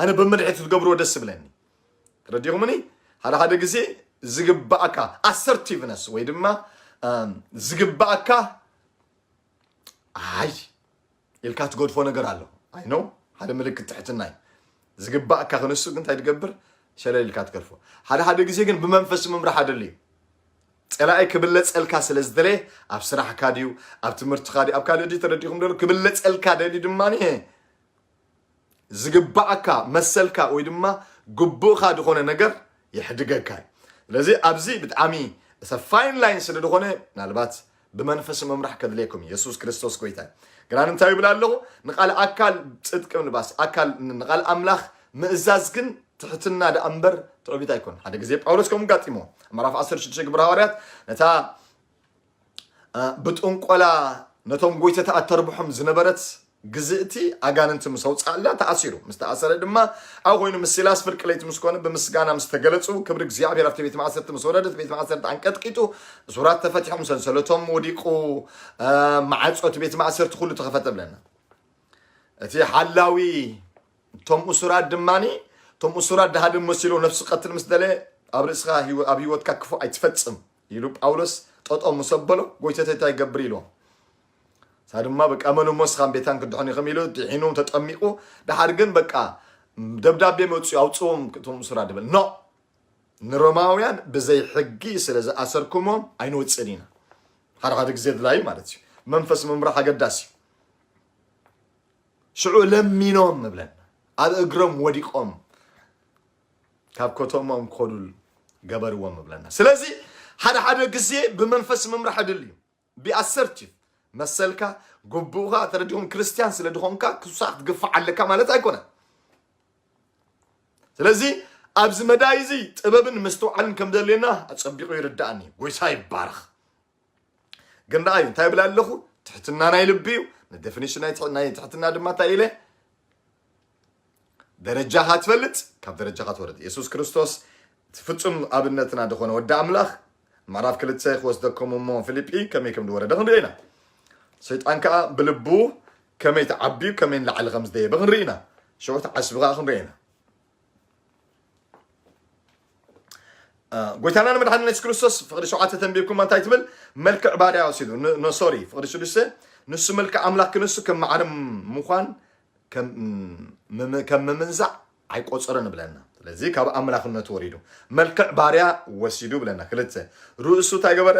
ኣነ ብምድሒ ትገብርዎ ደስ ዝብለኒ ተረዲኹምኒ። ሓደ ሓደ ግዜ ዝግባእካ ኣሰርቲቭነስ ወይ ድማ ዝግባእካ ኣይ ኢልካ ትገድፎ ነገር ኣሎ። ኣይ ኖ ሓደ ምልክት ትሕትና እዩ። ዝግባእካ ክንሱ ግን እንታይ ትገብር? ሸለል ኢልካ ትገድፎ። ሓደ ሓደ ግዜ ግን ብመንፈስ ምምራሕ ኣደሊ እዩ። ፀላኢ ክብለፀልካ ስለ ዝደለየ ኣብ ስራሕካ ድዩ ኣብ ትምህርትካ ድዩ ኣብ ካልእ ድዩ ተረዲኹም ደሎ ክብለፀልካ ደልዩ ድማ ዝግባኣካ መሰልካ ወይ ድማ ግቡእካ ዝኾነ ነገር የሕድገካ እዩ። ስለዚ ኣብዚ ብጣዕሚ እሰ ፋይን ላይን ስለ ዝኾነ ምናልባት ብመንፈስ ምምራሕ ከድልየኩም እዩ። የሱስ ክርስቶስ ጎይታ እዩ። ግና እንታይ ይብል ኣለኹ? ንቃል ኣካል ፅድቂ ምልባስ ኣካል ንቃል ኣምላኽ ምእዛዝ ግን ትሕትና ደኣ እምበር ትዕቢት ኣይኮን። ሓደ ግዜ ጳውሎስ ከምኡ ጋጢሞ ምዕራፍ ዓሰርተ ሽዱሽተ ግብረ ሃዋርያት ነታ ብጥንቆላ ነቶም ጎይተታ ኣተርብሖም ዝነበረት ግዝእቲ ኣጋንንቲ ምስ ኣውፅኣላ ተኣሲሩ። ምስ ተኣሰረ ድማ ኣብ ኮይኑ ምስ ሲላስ ፍርቂ ለይቲ ምስ ኮነ ብምስጋና ምስ ተገለጹ ክብሪ እግዚኣብሔር ኣብቲ ቤት ማእሰርቲ ምስ ወረደ እቲ ቤት ማእሰርቲ ኣንቀጥቂጡ እሱራት ተፈቲሖም ሰንሰለቶም ወዲቁ እ፣ ማዕጾ እቲ ቤት ማእሰርቲ ኩሉ ተኸፈተ ብለና። እቲ ሓላዊ እቶም እሱራት ድማኒ እቶም እሱራት ድሃድም መሲሉ ነፍሲ ቀትል ምስ ደለ ኣብ ርእስኻ ህይወ- ኣብ ህይወትካ ክፉእ ኣይትፈጽም ኢሉ ጳውሎስ ጠጦ ምስ ኣበሎ ጎይተተይ እንታይ ይገብር ኢልዎም። እሳ ድማ በቃ መን እሞ ስኻን ቤታን ክድሖን ኢኹም ኢሉ ድሒኑ ተጠሚቁ ድሓር ግን በቃ ደብዳቤ መፅኡ ኣውፅዎም እቶም እሱራት ድብል ኖ ንሮማውያን ብዘይ ሕጊ ስለ ዝኣሰርኩሞም ኣይንወፅእን ኢና። ሓደ ሓደ ግዜ ድላይ ማለት እዩ። መንፈስ ምምራሕ ኣገዳሲ እዩ። ሽዑ ለሚኖም ምብለና ኣብ እግሮም ወዲቆም ካብ ከተሞም ክኸዱል ገበርዎም ምብለና። ስለዚ ሓደ ሓደ ግዜ ብመንፈስ ምምራሕ ድል እዩ። ቢኣሰርቲቭ መሰልካ ግቡእካ ተረዲኹም ክርስትያን ስለ ድኾንካ ክሱሳ ክትግፋዕ ኣለካ ማለት ኣይኮነን። ስለዚ ኣብዚ መዳይ እዚ ጥበብን ምስትውዓልን ከም ዘድልየና ኣጸቢቑ ይርዳእኒ። ጎይታ ይባረኽ። ግን ደኣ እዩ እንታይ ይብል ኣለኹ? ትሕትና ናይ ልቢ እዩ። ንደፊኒሽን ናይ ትሕ- ናይ ትሕትና ድማ እንታይ ኢለ? ደረጃኻ ትፈልጥ፣ ካብ ደረጃኻ ትወርድ። የሱስ ክርስቶስ እቲ ፍጹም ኣብነትና ዝኾነ ወዲ ኣምላኽ ምዕራፍ ክልተ ክወስደኩም እሞ ፊልጲ ከመይ ከም ዝወረደ ክንርኢ ኢና። ሰይጣን ከኣ ብልቡ ከመይ ተዓብዩ ከመይ ንላዕሊ ከም ዝደየበ ክንርኢ ኢና። ሽዑ እቲ ዓስቢ ከኣ ክንርኢ ኢና። ጎይታና ንመድሓኒና የሱስ ክርስቶስ ፍቕሪ ሸውዓተ ተንቢብኩማ እንታይ ትብል? መልክዕ ባርያ ወሲዱ። ኖ ሶሪ፣ ፍቕሪ ሽዱሽተ ንሱ መልክዕ ኣምላኽ ክነሱ ከም ማዕረ ምዃን ከም ምም- ከም ምምንዛዕ ኣይቆፀረን ብለና። ስለዚ ካብ ኣምላኽነቱ ወሪዱ መልክዕ ባርያ ወሲዱ ብለና። ክልተ ርእሱ እንታይ ገበረ?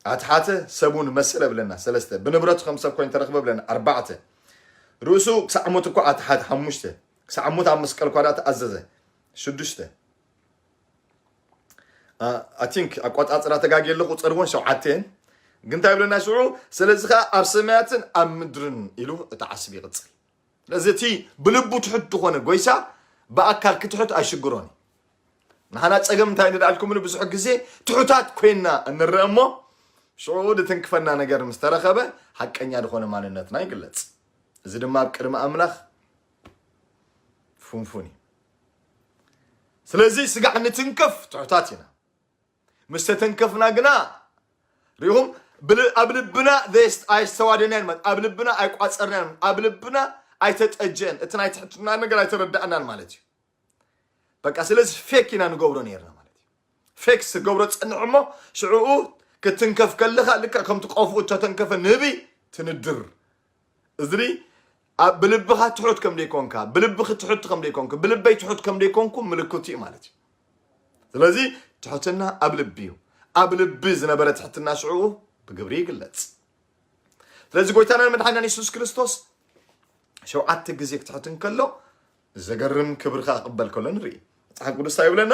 ኣትሓተ፣ ሰብውን መሰለ ብለና። ሰለስተ ብንብረቱ ከም ሰብ ኮይኑ ተረኽበ ብለና። ኣርባዕተ ርእሱ ክሳዕ ሞት እኳ ኣትሓተ። ሓሙሽተ ክሳዕ ሞት ኣብ መስቀል እኳ ደኣ ተኣዘዘ። ሽዱሽተ ኣቲንክ ኣቋጻጽራ ተጋጊ ኣለኹ ቁፅሪ እውን ሸውዓተ እየን። ግን እንታይ ይብለና ሽዑ? ስለዚ ከዓ ኣብ ሰማያትን ኣብ ምድርን ኢሉ እቲ ዓስቢ ይቕፅል። ስለዚ እቲ ብልቡ ትሑት ዝኾነ ጎይታ ብኣካል ክትሑት ኣይሽግሮን እዩ። ንሓና ፀገም እንታይ ንድኣልኩምኒ ብዙሕ ግዜ ትሑታት ኮይና እንረአ እሞ ሽዑ ድትንክፈና ነገር ምስ ተረኸበ ሓቀኛ ዝኾነ ማንነትና ይግለፅ። እዚ ድማ ኣብ ቅድሚ ኣምላኽ ፍንፉን እዩ። ስለዚ ስጋዕ ንትንከፍ ትሑታት ኢና። ምስ ተተንከፍና ግና ሪኹም ብል- ኣብ ልብና ዘየስ- ኣየስተዋደናን ማለት ኣብ ልብና ኣይቋፀርናን ኣብ ልብና ኣይተጠጀን እቲ ናይ ትሕትና ነገር ኣይተረዳእናን ማለት እዩ። በቃ ስለዚ ፌክ ኢና ንገብሮ ነርና ማለት እዩ። ፌክ ዝገብሮ ፀንሕ እሞ ሽዕኡ ክትንከፍ ከለካ ልክዕ ከምቲ ቆፍኡ ተተንከፈ ንህቢ ትንድር። እዚ ኣብ ብልብኻ ትሑት ከም ደይኮንካ ብልብኺ ትሑት ከም ደይኮንኩ ብልበይ ትሑት ከም ደይኮንኩ ምልክቱ እዩ ማለት እዩ። ስለዚ ትሕትና ኣብ ልቢ እዩ። ኣብ ልቢ ዝነበረ ትሕትና ሽዕኡ ብግብሪ ይግለፅ። ስለዚ ጎይታናን መድሓናን የሱስ ክርስቶስ ሸውዓተ ግዜ ክትሕት እንከሎ ዘገርም ክብሪ ከኣ ክቕበል ከሎ ንርኢ። መጽሓፍ ቅዱስ እንታይ ይብለና?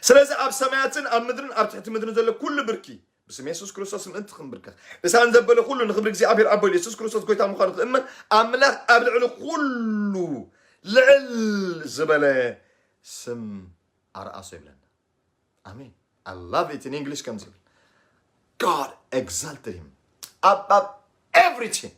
ስለዚ ኣብ ሰማያትን ኣብ ምድርን ኣብ ትሕቲ ምድርን ዘሎ ኩሉ ብርኪ ብስም የሱስ ክርስቶስ ምእንቲ ክንብርከኽ እሳን ዘበለ ኩሉ ንክብሪ እግዚኣብሔር ኣቦ ኢሉ የሱስ ክርስቶስ ጎይታ ምዃኑ ክእመን ኣምላኽ ኣብ ልዕሊ ኩሉ ልዕል ዝበለ ስም ኣርኣሶ ይብለና። ኣሜን። I love it in English ከም ዝብል God exalted him above everything.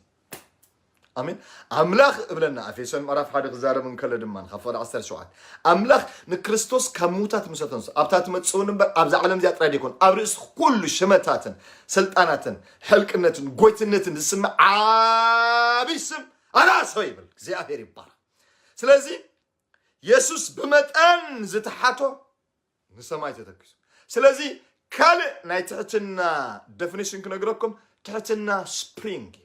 ኣሜን። ኣምላኽ እብለና። ኤፌሶን ምዕራፍ ሓደ ክዛረብ እንከሎ ድማ ካብ ፍቕዲ ዓሰርተ ሸውዓተ ኣምላኽ ንክርስቶስ ካብ ምዉታት ምስ ኣተንስኦ ኣብታ ትመጽእ እውን እምበር ኣብዛ ዓለም እዚኣ ጥራይ ደይኮን ኣብ ርእሲ ኩሉ ሽመታትን ስልጣናትን ሕልቅነትን ጎይትነትን ዝስምዕ ዓብይ ስም ኣናእሶ ይብል። እግዚኣብሔር ይባረክ። ስለዚ የሱስ ብመጠን ዝተሓቶ ንሰማይ ተተኪሱ። ስለዚ ካልእ ናይ ትሕትና ደፊኒሽን ክነግረኩም ትሕትና ስፕሪንግ እዩ።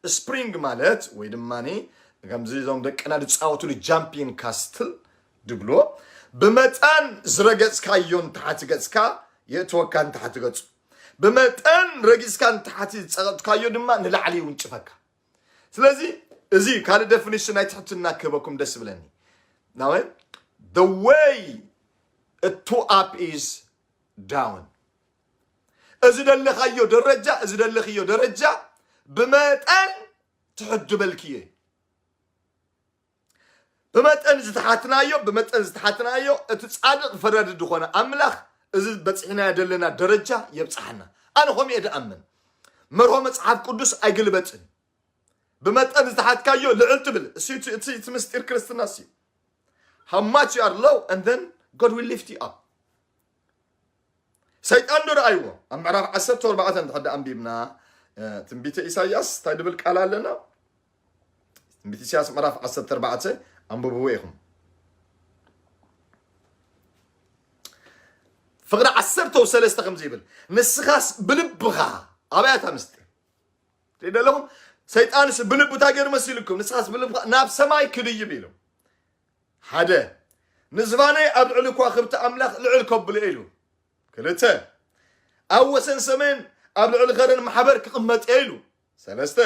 ስፕሪንግ ማለት ወይ ድማ ከምዚ እዞም ደቅና ዝፃወትሉ ጃምፒን ካስትል ድብልዎ ብመጠን ዝረገፅካዮ ንታሕቲ ገፅካ የእትወካ ንታሕቲ ገፁ ብመጠን ረጊፅካ ንታሕቲ ዝፀቐጥካዮ ድማ ንላዕሊ ይውንጭፈካ። ስለዚ እዚ ካልእ ደፊኒሽን ናይ ትሕትና ክህበኩም ደስ ይብለኒ። ናወ the way to up is down። እዚ ደለኻዮ ደረጃ እዚ ደለኽዮ ደረጃ ብመጠን ትሕት ዝበልክዮ እዩ። ብመጠን ዝተሓትናዮ ብመጠን ዝተሓትናዮ እቲ ፃድቕ ፈራዲ ዝኾነ ኣምላኽ እዚ በፂሕናዮ ዘለና ደረጃ የብፅሓና። ኣነ ከምኡ እየ ድኣምን። መርሆ መጽሓፍ ቅዱስ ኣይግልበጥን። ብመጠን ዝተሓትካዮ ልዕል ትብል። እሱ እቲ እቲ እቲ ምስጢር ክርስትና እሱ። How much you are low, and then God will lift you up. ሰይጣን ዶ ረኣይዎ? ኣብ ምዕራፍ ዓሰርተ ኣርባዕተ እንድሕር ደኣ ኣንቢብና፣ እ፣ ትንቢተ ኢሳይያስ እንታይ ድብል ቃል ኣለና? ትንቢተ ኢሳይያስ ምዕራፍ ዓሰርተ ኣርባዕተ ኣንብብዎ ኢኹም። ፍቕዲ ዓሰርተ ሰለስተ ከምዚ ይብል፣ ንስኻስ ብልብኻ፣ ኣበይ ኣታ ምስጢር? ትሪኢ ኣለኹም? ሰይጣንስ ብልቡ እንታይ ገይሩ መሲልኩም? ንስኻስ ብልብኻ ናብ ሰማይ ክድይብ ኢሉ። ሓደ፣ ንዝፋነይ ኣብ ልዕሊ ከዋኽብቲ ኣምላኽ ልዕል ከብሎ ኢሉ። ክልተ፣ ኣብ ወሰን ሰሜን ኣብ ልዕሊ ከረን ማሕበር ክቕመጥ እየ ኢሉ። ሰለስተ፣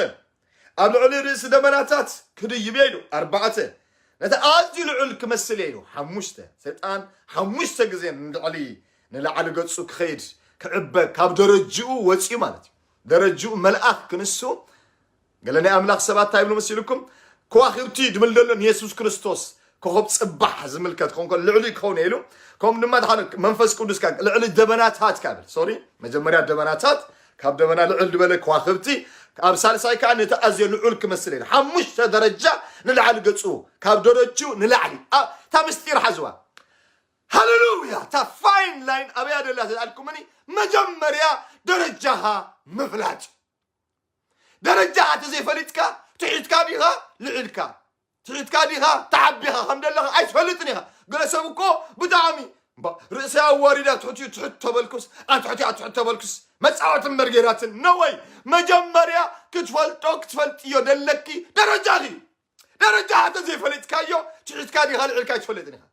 ኣብ ልዕሊ ርእሲ ደበናታት ክድይብ እየ ኢሉ። ኣርባዕተ፣ ነቲ ኣዝዩ ልዑል ክመስል እየ ኢሉ። ሓሙሽተ፣ ሰይጣን ሓሙሽተ ግዜ ንልዕሊ ንላዕሊ ገጹ ክኸይድ ክዕበ ካብ ደረጅኡ ወፂኡ ማለት እዩ። ደረጅኡ መልኣኽ ክንሱ ገለ ናይ ኣምላኽ ሰባት እንታይ ይብሉ መሲልኩም? ከዋኽብቲ ድብል ዘሎ ንየሱስ ክርስቶስ ኮኸብ ጽባሕ ዝምልከት ኮንኮ ልዕሊ ክኸውን ኢሉ። ከምኡ ድማ ድሓን መንፈስ ቅዱስ ካብ ልዕሊ ደበናታት ካብ ሶሪ መጀመርያ ደበናታት ካብ ደበና ልዕል ዝበለ ከዋኽብቲ ኣብ ሳልሳይ ከዓ ነቲ ኣዝዮ ልዑል ክመስል ኢሉ ሓሙሽተ ደረጃ ንላዕሊ ገጹ ካብ ደረጅኡ ንላዕሊ ኣ- እታ ምስጢር ሓዝዋ ሃሌሉያ እታ ፋይን ላይን ኣበያ ደላ ተዳልኩምኒ መጀመርያ ደረጃኻ ምፍላጥ ደረጃ ተዘይፈሊጥካ ትሒትካ ዲኻ ልዕልካ ትሒትካ ዲኻ ተዓቢኻ ከም ዘለኻ ኣይትፈልጥን ኢኻ። ገለ ሰብ እኮ ብጣዕሚ እምባ ርእሰይ ኣዋሪዳ ትሕቲኡ ትሕት ተበልኩስ ኣትሕቲኣ ትሕት ተበልኩስ መጻወቲ እምበር ገይራትን ነወይ መጀመርያ ክትፈልጦ ክትፈልጥዮ ደለኪ ደረጃኺ ደረጃ ተዘይፈሊጥካዮ ትሒትካ ዲኻ ልዕልካ ኣይትፈልጥን ኢኻ።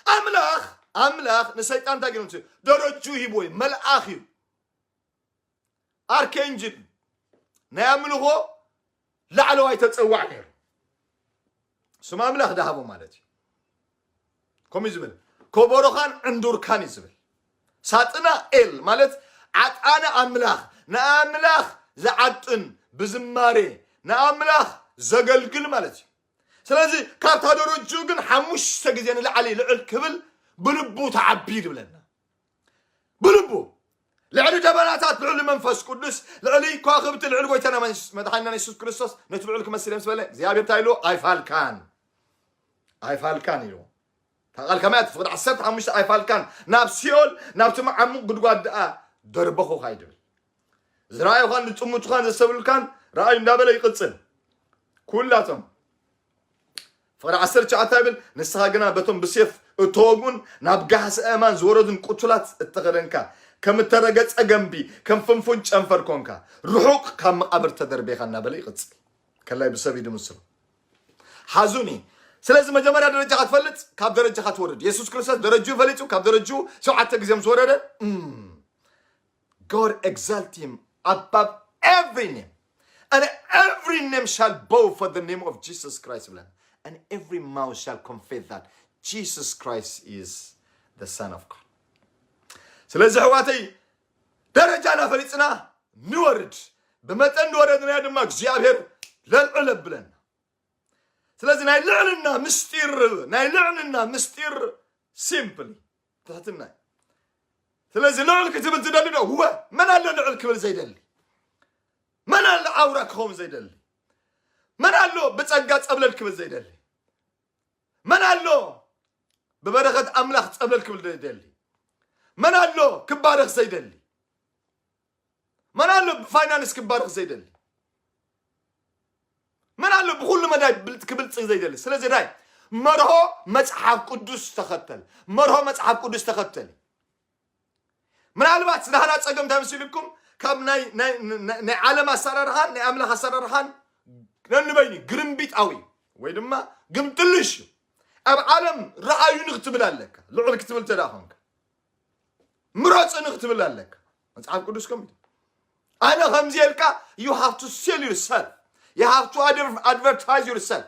ኣምላኽ ኣምላኽ ንሰይጣን እንታይ ገይሩ ደረጁ ሂብዎ እዩ መልኣኽ እዩ ኣርኬንጅል ናይ ኣምልኾ ላዕለዋይ ተጸዋዕ ነይሩ ስም ኣምላኽ ዳሃቦ ማለት እዩ ከምኡ ዝብል ኮቦሮኻን ዕንዱርካን እዩ ዝብል ሳጥና ኤል ማለት ዓጣነ ኣምላኽ ንኣምላኽ ዝዓጥን ብዝማሬ ንኣምላኽ ዘገልግል ማለት እዩ ስለዚ ካብታ ደረጅኡ ግን ሓሙሽተ ግዜ ንላዕሊ ልዕል ክብል ብልቡ ተዓቢ ይብለና ብልቡ ልዕሊ ደበናታት ልዕሊ መንፈስ ቅዱስ ልዕሊ ከዋክብቲ ልዕሊ ጎይታና መድሓኒና የሱስ ክርስቶስ ነቲ ልዑል ክመስል እዮም ዝበለ እግዚኣብሔር እንታይ ኢሉ ኣይፋልካን ኣይፋልካን ኢሉ ታቃል ከማያት ፍቅዲ ዓሰርተ ሓሙሽተ ኣይፋልካን ናብ ሲኦል ናብቲ መዓሙቅ ጉድጓድ ደኣ ደርበኹኻ ይድብል ዝረኣዩኻን ዝጥምቱኻን ዘሰብሉልካን ረኣዩ እንዳበለ ይቕጽል ኩላቶም ፍቕሪ ዓሰርተ ትሽዓተ ይብል ንስኻ ግና በቶም ብሴፍ እተወግኡን ናብ ጋህሲ ኣእማን ዝወረዱን ቁቱላት እተኸደንካ ከም እተረገጸ ገንቢ ከም ፍንፉን ጨንፈር ኮንካ ርሑቕ ካብ መቓብር ተደርቤኻ እናበለ ይቕጽል ከላይ ብሰብ እዩ ድምስሉ ሓዙኒ ስለዚ መጀመርያ ደረጃኻ ትፈልጥ ካብ ደረጃኻ ትወርድ የሱስ ክርስቶስ ደረጅኡ ፈሊጡ ካብ ደረጅኡ ሸውዓተ ግዜ ምስ ወረደ God exalt him above every name. And every name shall bow for the name of Jesus Christ. And every mouth shall confess that Jesus Christ is the Son of God. ስለዚ ሕዋተይ ደረጃና ፈሊጥና ንወርድ ብመጠን ንወረድናዮ ድማ እግዚኣብሔር ለልዕል ኣብለና ስለዚ ናይ ልዕልና ምስጢር ናይ ልዕልና ምስጢር ሲምፕሊ ትሕትና እዩ ስለዚ ልዑል ክትብል ትደሊ ዶ? እወ። መን ኣሎ ልዑል ክብል ዘይደሊ? መን ኣሎ ኣውራ ክኸውን ዘይደሊ? መን ኣሎ ብጸጋ ጸብለል ክብል ዘይደሊ? መን ኣሎ ብበረኸት ኣምላኽ ጸብለል ክብል ዘይደሊ? መን ኣሎ ክባረኽ ዘይደሊ? መን ኣሎ ብፋይናንስ ክባረኽ ዘይደሊ? መን ኣሎ ብኹሉ መዳይ ክብልጽግ ዘይደሊ? ስለዚ ዳይ መርሆ መጽሓፍ ቅዱስ ተኸተል። መርሆ መጽሓፍ ቅዱስ ተኸተል። ምናልባት ናህና ጸገም እንታይ መሲልኩም ካብ ናይ ናይ ናይ ዓለም ኣሰራርሓን ናይ ኣምላኽ ኣሰራርሓን ነንበይኑ ግርምቢጣዊ ወይ ድማ ግምጥልሽ እዩ። ኣብ ዓለም ረኣዩ ንክትብል ኣለካ። ልዑል ክትብል ተዳ ኾንካ ምረጽ ንክትብል ኣለካ። መጽሓፍ ቅዱስ ከም ኣነ ከምዚ የልካ you have to sell yourself. You have to advertise yourself.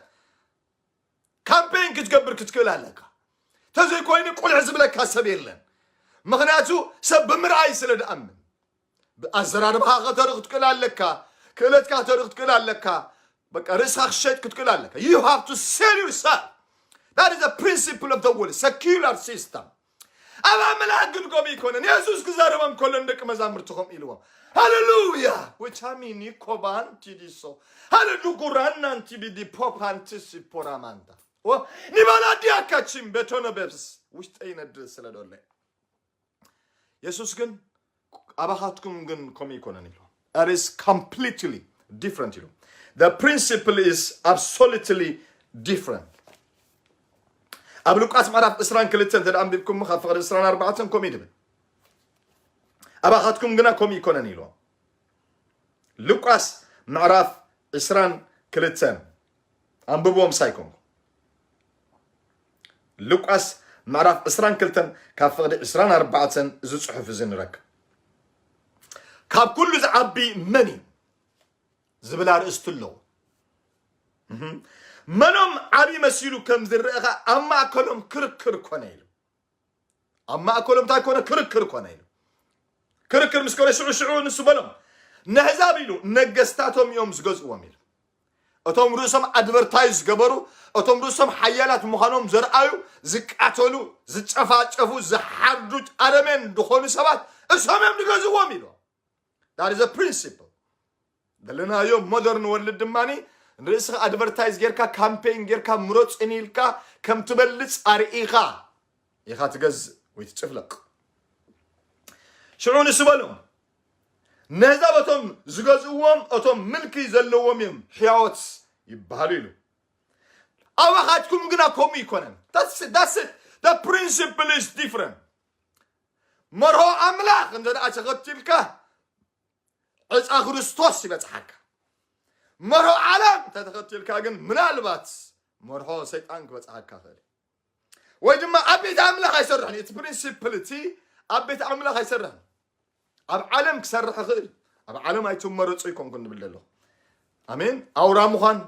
ካምፔን ክትገብር ክትክእል ኣለካ ተዘይኮይኑ ቁልሕ ዝብለካ ሰብ የለን ምክንያቱ ሰብ ብምርኣይ ስለ ድኣምን ኣዘራርባኻ ከተርኢ ክትክእል ኣለካ ክእለትካ ከተርኢ ክትክእል ኣለካ በቃ ርእስኻ ክሸጥ ክትክእል ኣለካ you have to sell yourself that is the principle of the world secular system ኣብ ኣምላኽ ግን ከምኡ ኣይኮነን። የሱስ ክዛረቦም ከሎ ንደቂ መዛሙርቲ ከምኡ ኢልዎም፣ ሃሌሉያ። ወቻሚኒ ኮባን ቲዲሶ፣ ሃሌሉ ጉራናን ቲቢዲ ፖፓንቲ ሲፖራማንታ፣ ኒባላዲያ ካቺም ቤቶኖ ቤብስ፣ ውሽጠይ ይነድድ ስለ ደሎ። የሱስ ግን ኣባኻትኩም ግን ከምኡ ኣይኮነን ኢሉ። That is completely different ኢሉ። The principle is absolutely different። ኣብ ሉቃስ ምዕራፍ ዕስራን ክልተን እንተ ደኣ ኣንቢብኩም፣ ካብ ፍቕዲ ዕስራን ኣርባዕተን ከምኡ እዩ ድብል። ኣባኻትኩም ግና ከምኡ ኣይኮነን ኢሉ። ሉቃስ ምዕራፍ ዕስራን ክልተን ኣንብብዎም ሳይኮንኩም። ሉቃስ ምዕራፍ ዕስራን ክልተን ካብ ፍቕዲ ዕስራን ኣርባዕተን እዚ ጽሑፍ እዚ ንረክብ። ካብ ኩሉ ዝዓቢ መን እዩ ዝብል ኣርእስቲ ኣለዎ። እህ። መኖም ዓቢ መሲሉ ከም ዝረአ ኸኣ ኣብ ማእከሎም ክርክር ኮነ ኢሉ። ኣብ ማእከሎም እንታይ ኮነ? ክርክር ኮነ ኢሉ። ክርክር ምስ ኮነ ሽዑ ሽዑ ንሱ በሎም፣ ነሕዛብ ኢሉ ነገስታቶም እዮም ዝገዝእዎም ኢሉ። እቶም ርእሶም ኣድቨርታይዝ ዝገበሩ፣ እቶም ርእሶም ሓያላት ምዃኖም ዘርኣዩ፣ ዝቃተሉ፣ ዝጨፋጨፉ፣ ዝሓርዱ፣ ኣረሜን ዝኾኑ ሰባት እሶም እዮም ዝገዝእዎም ኢሉ። That is a principle። ዘለናዮ ሞደርን ወርልድ ድማ ንርእስኻ ኣድቨርታይዝ ጌርካ፣ ካምፔን ጌርካ፣ ምረፁኒ ኢልካ ከም ትበልፅ ኣርኢኻ ኢኻ ትገዝእ ወይ ትጭፍለቕ። ሽዑ ንሱ በሎም፣ ነዛ በቶም ዝገዝእዎም እቶም ምልኪ ዘለዎም እዮም ሕያዎት ይበሃሉ ኢሉ። ኣባኻትኩም ግና ከምኡ ይኮነን። That's it, that's it. The principle is different። መርሆ ኣምላኽ እንተ ደኣ ተኸቲልካ ዕፃ ክርስቶስ ይበጽሓካ። መርሆ ዓለም እንተ ተኸቲልካ ግን ምናልባት መርሆ ሰይጣን ክበጽሓካ ይኽእል እዩ። ወይ ድማ ኣብ ቤት ኣምላኽ ኣይሰርሕን እዩ። እቲ ፕሪንሲፕል እቲ ኣብ ቤት ኣምላኽ ኣይሰርሕን። ኣብ ዓለም ክሰርሕ ይኽእል። ኣብ ዓለም ኣይትመረጹ ይኮንኩን ንብል ዘለኹ። ኣሜን። ኣውራ ምዃን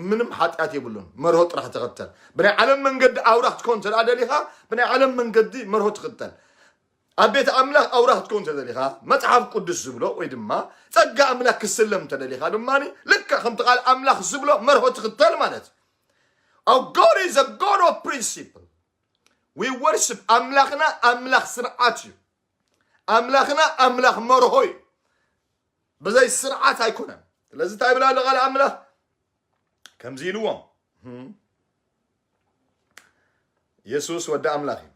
ምንም ሓጢኣት የብሉን። መርሆ ጥራሕ ተኸተል። ብናይ ዓለም መንገዲ ኣውራ ክትኮን እንተ ደኣ ደሊኻ፣ ብናይ ዓለም መንገዲ መርሆ ትኽተል። ኣብ ቤት ኣምላኽ ኣውራ ክትኮን እንተ ደሊኻ፣ መጽሓፍ ቅዱስ ዝብሎ ወይ ድማ ጸጋ ኣምላኽ ክስለም እንተ ደሊኻ ድማ፣ ልክዕ ከምቲ ቃል ኣምላኽ ዝብሎ መርሆ ትኽተል ማለት እዩ። Our God is a God of principle. We worship። ኣምላኽና ኣምላኽ ስርዓት እዩ። ኣምላኽና ኣምላኽ መርሆ እዩ። ብዘይ ስርዓት ኣይኮነን። ስለዚ እንታይ ይብል ኣሎ ቃል ኣምላኽ? ከምዚ ኢልዎም፣ ህም፣ የሱስ ወዲ ኣምላኽ እዩ።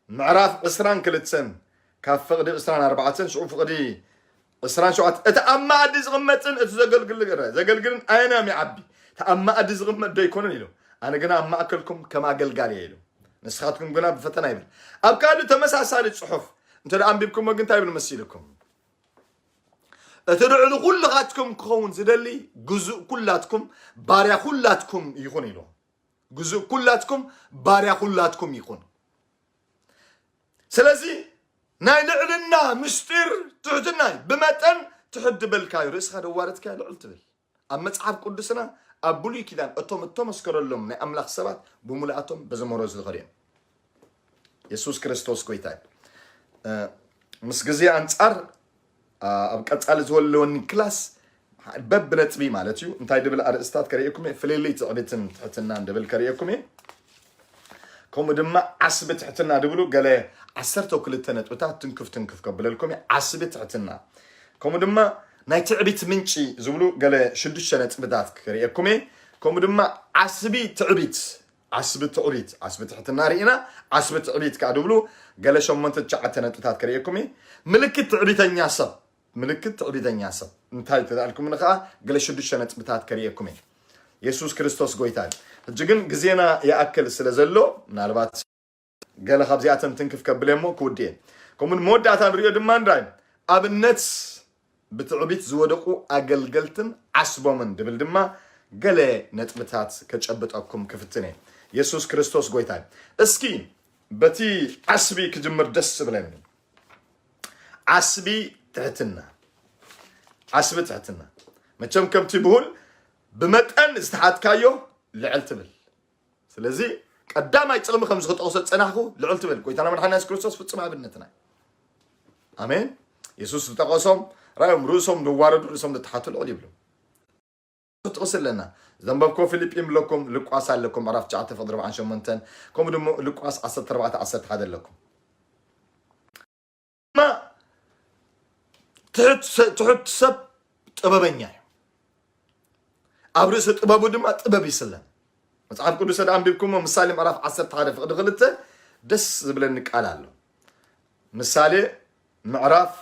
ምዕራፍ ዕስራን ክልተን ካብ ፍቕዲ ዕስራን ኣርባዕተን፣ ሽዑ ፍቕዲ ዕስራን ሸውዓተን፣ እቲ ኣብ መኣዲ ዝቕመጥን እቲ ዘገልግል፣ ዘገልግልን ኣየናዮም ይዓቢ? እቲ ኣብ መኣዲ ዝቕመጥ ዶ ኣይኮነን ኢሉ። ኣነ ግና ኣብ ማእከልኩም ከም ኣገልጋሊ እየ ኢሉ። ንስኻትኩም ግና ብፈተና ይብል። ኣብ ካልእ ተመሳሳሊ ጽሑፍ እንተ ደኣ ኣንቢብኩሞ ግን እንታይ ይብል መሲልኩም? እቲ ልዕሊ ኩልኻትኩም ክኸውን ዝደሊ ግዙእ ኩላትኩም፣ ባርያ ኩላትኩም ይኹን ኢሉ። ግዙእ ኩላትኩም፣ ባርያ ኩላትኩም ይኹን። ስለዚ ናይ ልዕልና ምስጢር ትሕትና እዩ። ብመጠን ትሕት ዝበልካዮ ርእስኻ ደዋረትካዮ ልዕል ትብል። ኣብ መጽሓፍ ቅዱስና ኣብ ብሉይ ኪዳን እቶም እተመስከረሎም ናይ ኣምላኽ ሰባት ብምሉኣቶም በዚ መርሆ እዚ ዝኸዱ እዮም። የሱስ ክርስቶስ ጎይታ እዩ። እ፣ ምስ ግዜ ኣንጻር፣ ኣ፣ ኣብ ቀጻሊ ዝወለወኒ ክላስ በብነጥቢ ማለት እዩ እንታይ ድብል ኣርእስታት ከርእየኩም እየ። ፍልልይ ትዕቢትን ትሕትናን ድብል ከርእየኩም እየ። ከምኡ ድማ ዓስቢ ትሕትና ድብሉ ገለ ዓሰርተ ክልተ ነጥብታት ትንክፍ ትንክፍ ከብለልኩም እየ። ዓስቢ ትሕትና። ከምኡ ድማ ናይ ትዕቢት ምንጪ ዝብሉ ገለ ሽዱሽተ ነጥብታት ከርእየኩም እየ። ከምኡ ድማ ዓስቢ ትዕቢት፣ ዓስቢ ትዕቢት፣ ዓስቢ ትሕትና ርኢና፣ ዓስቢ ትዕቢት ከኣ ድብሉ ገለ ሸሞንተ ትሽዓተ ነጥብታት ከርእየኩም እየ። ምልክት ትዕቢተኛ ሰብ፣ ምልክት ትዕቢተኛ ሰብ እንታይ ተዳልኩም ንኸኣ ገለ ሽዱሽተ ነጥብታት ከርእየኩም እየ። የሱስ ክርስቶስ ጎይታ እዩ። ሕጂ ግን ግዜና ይኣክል ስለ ዘሎ ምናልባት ገለ ካብዚኣተን ትንክፍ ከብለ እሞ ክውድእ እየ። ከምኡ መወዳእታ ንሪኦ ድማ እንታይ ኣብነት ብትዕቢት ዝወደቁ ኣገልገልትን ዓስቦምን ድብል ድማ ገለ ነጥብታት ከጨብጠኩም ክፍትን እየ። የሱስ ክርስቶስ ጎይታ እዩ። እስኪ በቲ ዓስቢ ክጅምር ደስ ዝብለኒ። ዓስቢ ትሕትና። ዓስቢ ትሕትና። መቸም ከምቲ ብሁል ብመጠን ዝተሓትካዮ ልዕል ትብል። ስለዚ ቀዳማይ ጥቕሚ ከም ዝጠቕሶ ዝጸናሕኩ ልዕል ትብል። ጎይታና መድሓኒና የሱስ ክርስቶስ ፍጹም ኣብነትና እዩ። ኣሜን። የሱስ ዝጠቐሶም ራእዮም ርእሶም ዝዋረዱ ርእሶም ዝተሓቱ ልዕል ይብሉ። ጥቕሲ ኣለና። ዘንበብኮ ፊልጲ ኣለኩም፣ ሉቃስ ኣለኩም፣ ምዕራፍ ትሽዓተ ፍቕዲ ኣርባዓን ሸሞንተን፣ ከምኡ ድማ ሉቃስ ዓሰርተ ኣርባዕተ ዓሰርተ ሓደ ኣለኩም። ድማ ትሑት ሰ-፣ ትሑት ሰብ ጥበበኛ እዩ። ኣብ ርእሲ ጥበቡ ድማ ጥበብ ይስለም። መጽሓፍ ቅዱስ ተደኣ ኣንቢብኩሞ፣ ምሳሌ ምዕራፍ ዓሰርተ ሓደ ፍቕዲ ክልተ ደስ ዝብለኒ ቃል ኣሎ። ምሳሌ ምዕራፍ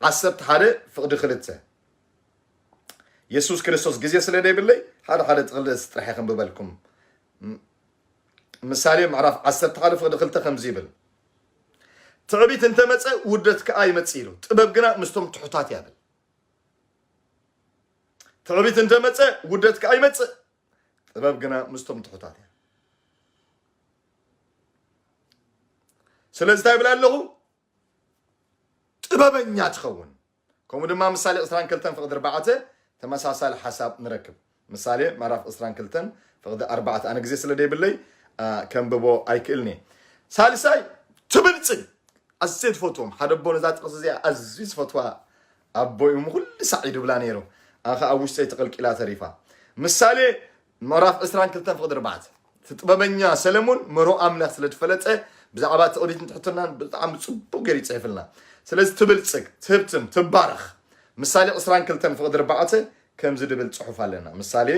ዓሰርተ ሓደ ፍቕዲ ክልተ። የሱስ ክርስቶስ ግዜ ስለ ደይብለይ ሓደ ሓደ ጥቕልስ ጥራሕ ከንብበልኩም። ም-፣ ምሳሌ ምዕራፍ ዓሰርተ ሓደ ፍቕዲ ክልተ ከምዚ ይብል፣ "ትዕቢት እንተመጸ ውርደት ከኣ ይመጽእ" ኢሉ፣ "ጥበብ ግና ምስቶም ትሑታት እያ" ይብል። ትዕቢት እንተመጸ ውርደት ከኣ ይመጽእ፣ ጥበብ ግና ምስቶም ትሑታት እያ። ስለዚ እንታይ ይብል ኣለኹ? ጥበበኛ ትኸውን። ከምኡ ድማ ምሳሌ ዕስራን ክልተን ፍቕዲ ኣርባዕተ ተመሳሳሊ ሓሳብ ንረክብ። ምሳሌ ምዕራፍ ዕስራን ክልተን ፍቕዲ ኣርባዕተ። ኣነ ግዜ ስለ ደይብለይ፣ አ፣ ከንብቦ ኣይክእልን እየ። ሳልሳይ፣ ትብልጽግ። ኣዝየ ዝፈትዎም ሓደ ኣቦ፣ ነዛ ጥቕሲ እዚኣ ኣዝዩ ዝፈትዋ ኣቦ እዩ። ኩሉ ሳዕ ይድብላ ነይሩ። ኣኸ ኣብ ውሽጠይ ተቐልቂላ ተሪፋ። ምሳሌ ምዕራፍ ዕስራን ክልተን ፍቕዲ ኣርባዕተ። እቲ ጥበበኛ ሰለሙን መሮ ኣምላኽ ስለ ዝፈለጠ፣ ብዛዕባ ትዕቢትን ትሕትናን ብጣዕሚ ጽቡቕ ገይሩ ይጽሕፍልና። ስለዚ ትብልጽግ፣ ትህብትም፣ ትባረኽ። ምሳሌ ዕስራን ክልተን ፍቕዲ ኣርባዕተ ከምዚ ድብል ጽሑፍ ኣለና። ምሳሌ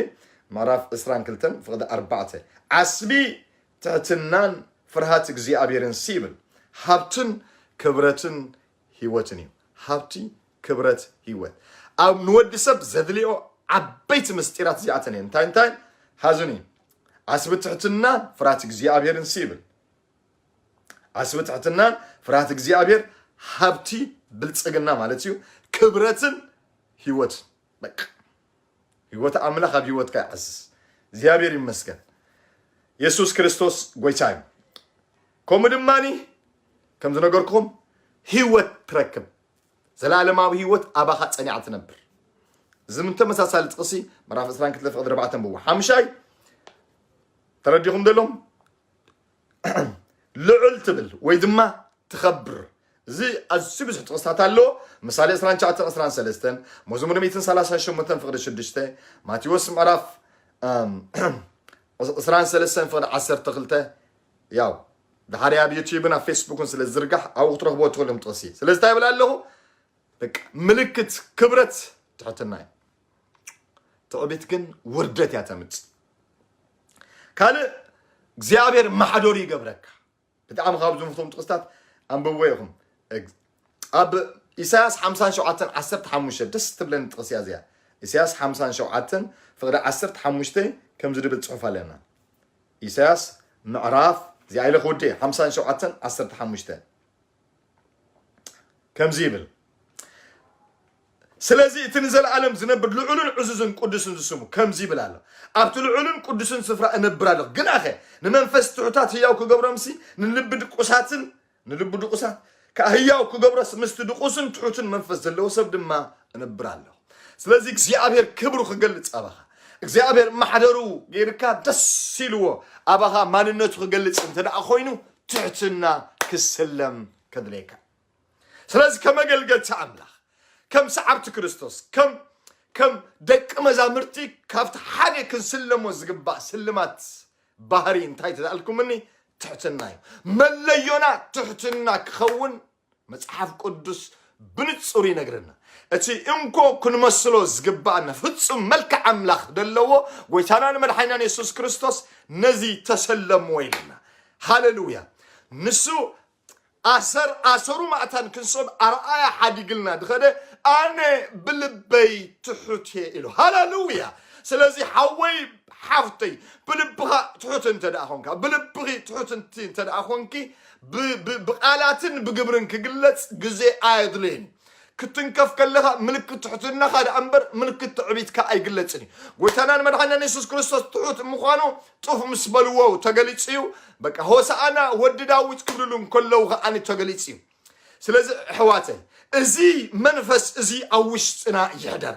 ምዕራፍ ዕስራን ክልተን ፍቕዲ ኣርባዕተ፣ "ዓስቢ ትሕትናን ፍርሃት እግዚኣብሔርን ሲ" ይብል፣ "ሃብትን ክብረትን ህይወትን እዩ።" ሃብቲ፣ ክብረት፣ ህይወት። ኣብ ንወዲ ሰብ ዘድልዮ ዓበይቲ ምስጢራት እዚኣተን እየን። እንታይ እንታይ? ሓዙኒ። ዓስቢ ትሕትና ፍርሃት እግዚኣብሔርን ሲ ይብል። ዓስቢ ትሕትናን ፍርሃት እግዚኣብሔር ሃብቲ ብልጽግና ማለት እዩ። ክብረትን ህይወትን። በቃ። ህይወት ኣምላኽ ኣብ ህይወትካ ይዓዝዝ። እግዚኣብሔር ይመስገን። የሱስ ክርስቶስ ጎይታ እዩ። ከምኡ ድማኒ፣ ከም ዝነገርኩኹም፣ ህይወት ትረክብ። ዘላለማዊ ህይወት ኣባኻ ጸኒዓ ትነብር። እዚ ምን ተመሳሳሊ ጥቕሲ ምዕራፍ ዕስራን ክልተ ፍቕዲ ኣርባዕተ ኣንብቡ። ሓምሻይ፣ ተረዲኹም ደሎም? ልዑል ትብል ወይ ድማ ትኸብር። እዚ ኣዝዩ ብዙሕ ጥቕስታት ኣሎ። ምሳሌ ዕስራን ትሽዓተን ዕስራን ሰለስተን፣ መዝሙር ሚእትን ሰላሳን ሸሞንተን ፍቕዲ ሽዱሽተ፣ ማቴዎስ ምዕራፍ፣ እም፣ ዕስራን ሰለስተን ፍቕዲ ዓሰርተ ክልተ፣ ያው፣ ድሓር ኣብ ዩቲዩብን ኣብ ፌስቡክን ስለ ዝዝርጋሕ ኣብኡ ክትረኽብዎ ትኽእሉ ጥቕሲ። ስለዚ እንታይ ይብል ኣለኹ? በቃ፣ ምልክት ክብረት ትሕትና እዩ። ትዕቢት ግን ውርደት እያ ተምጽእ። ካልእ እግዚኣብሔር ማሕደሩ ይገብረካ። ብጣዕሚ ካብ ዝምፍቶም ጥቕስታት ኣንብብዎ ኢኹም። እግ-፣ ኣብ ኢሳያስ ሓምሳን ሸውዓተን ዓሰርተ ሓሙሽተ ደስ ትብለኒ ጥቕሲ እያ እዚኣ። ኢሳያስ ሓምሳን ሸውዓተን ፍቕዲ ዓሰርተ ሓሙሽተ ከምዚ ድብል ጽሑፍ ኣለና። ኢሳያስ ምዕራፍ፣ እዚኣ ኢለ ክውድእ እየ፣ ሓምሳን ሸውዓተን ዓሰርተ ሓሙሽተ። ከምዚ ይብል፣ "ስለዚ እቲ ንዘለኣለም ዝነብር ልዑልን ዕዙዝን ቅዱስን ዝስሙ ከምዚ ይብል ኣሎ፣ ኣብቲ ልዑልን ቅዱስን ስፍራ እነብር ኣለኹ፣ ግናኸ ንመንፈስ ትሑታት ህያው ክገብሮምሲ፣ ንልቢ ድቁሳትን፣ ንልቢ ድቁሳት ከኣ ህያው ክገብሮስ፣ ምስቲ ድቁስን ትሑትን መንፈስ ዘለዎ ሰብ ድማ እነብር ኣለኹ።" ስለዚ እግዚኣብሔር ክብሩ ክገልጽ ኣባኻ፣ እግዚኣብሔር ማሕደሩ ገይርካ ደስ ኢልዎ ኣባኻ ማንነቱ ክገልጽ እንተ ደኣ ኮይኑ፣ ትሕትና ክስለም ከድልየካ። ስለዚ ከም ኣገልገልቲ ኣምላኽ፣ ከም ሰዓብቲ ክርስቶስ፣ ከም፣ ከም ደቂ መዛሙርቲ ካብቲ ሓደ ክንስለሞ ዝግባእ ስልማት ባህሪ እንታይ ተዳልኩምኒ? ትሕትና እዩ። መለዮና ትሕትና ክኸውን መጽሓፍ ቅዱስ ብንጹር ይነግረና። እቲ እንኮ ክንመስሎ ዝግባኣና ፍጹም መልክዕ ኣምላኽ ዘለዎ ጎይታናን መድሓኒናን የሱስ ክርስቶስ ነዚ ተሰለምዎ ኢለና። ሃሌሉያ። ንሱ ኣሰር-፣ ኣሰሩ ማእታን ክንስዕብ ኣርኣያ ሓዲግልና ድኸደ፣ "ኣነ ብልበይ ትሑት እየ" ኢሉ። ሃሌሉያ። ስለዚ ሓወይ፣ ሓፍተይ፣ ብልብኻ ትሑት እንተ ደኣ ኾንካ፣ ብልብኺ ትሑት እንቲ-፣ እንተ ደኣ ኾንኪ፣ ብ-፣ ብ-፣ ብቓላትን ብግብርን ክግለጽ ግዜ ኣየድልዮን። ክትንከፍ ከለኻ ምልክት ትሕትናኻ ደኣ እምበር ምልክት ትዕቢትካ ኣይግለጽን እዩ። ጎይታናን መድሓኒናን የሱስ ክርስቶስ ትሑት ምዃኑ ጡፍ ምስ በልዎ ተገሊጹ እዩ። በቃ ሆሳኣና ወዲ ዳዊት ክብልሉ እንከለዉ ከኣ ተገሊጹ እዩ። ስለዚ ኣሕዋተይ፣ እዚ መንፈስ እዚ ኣብ ውሽጥና ይሕደር።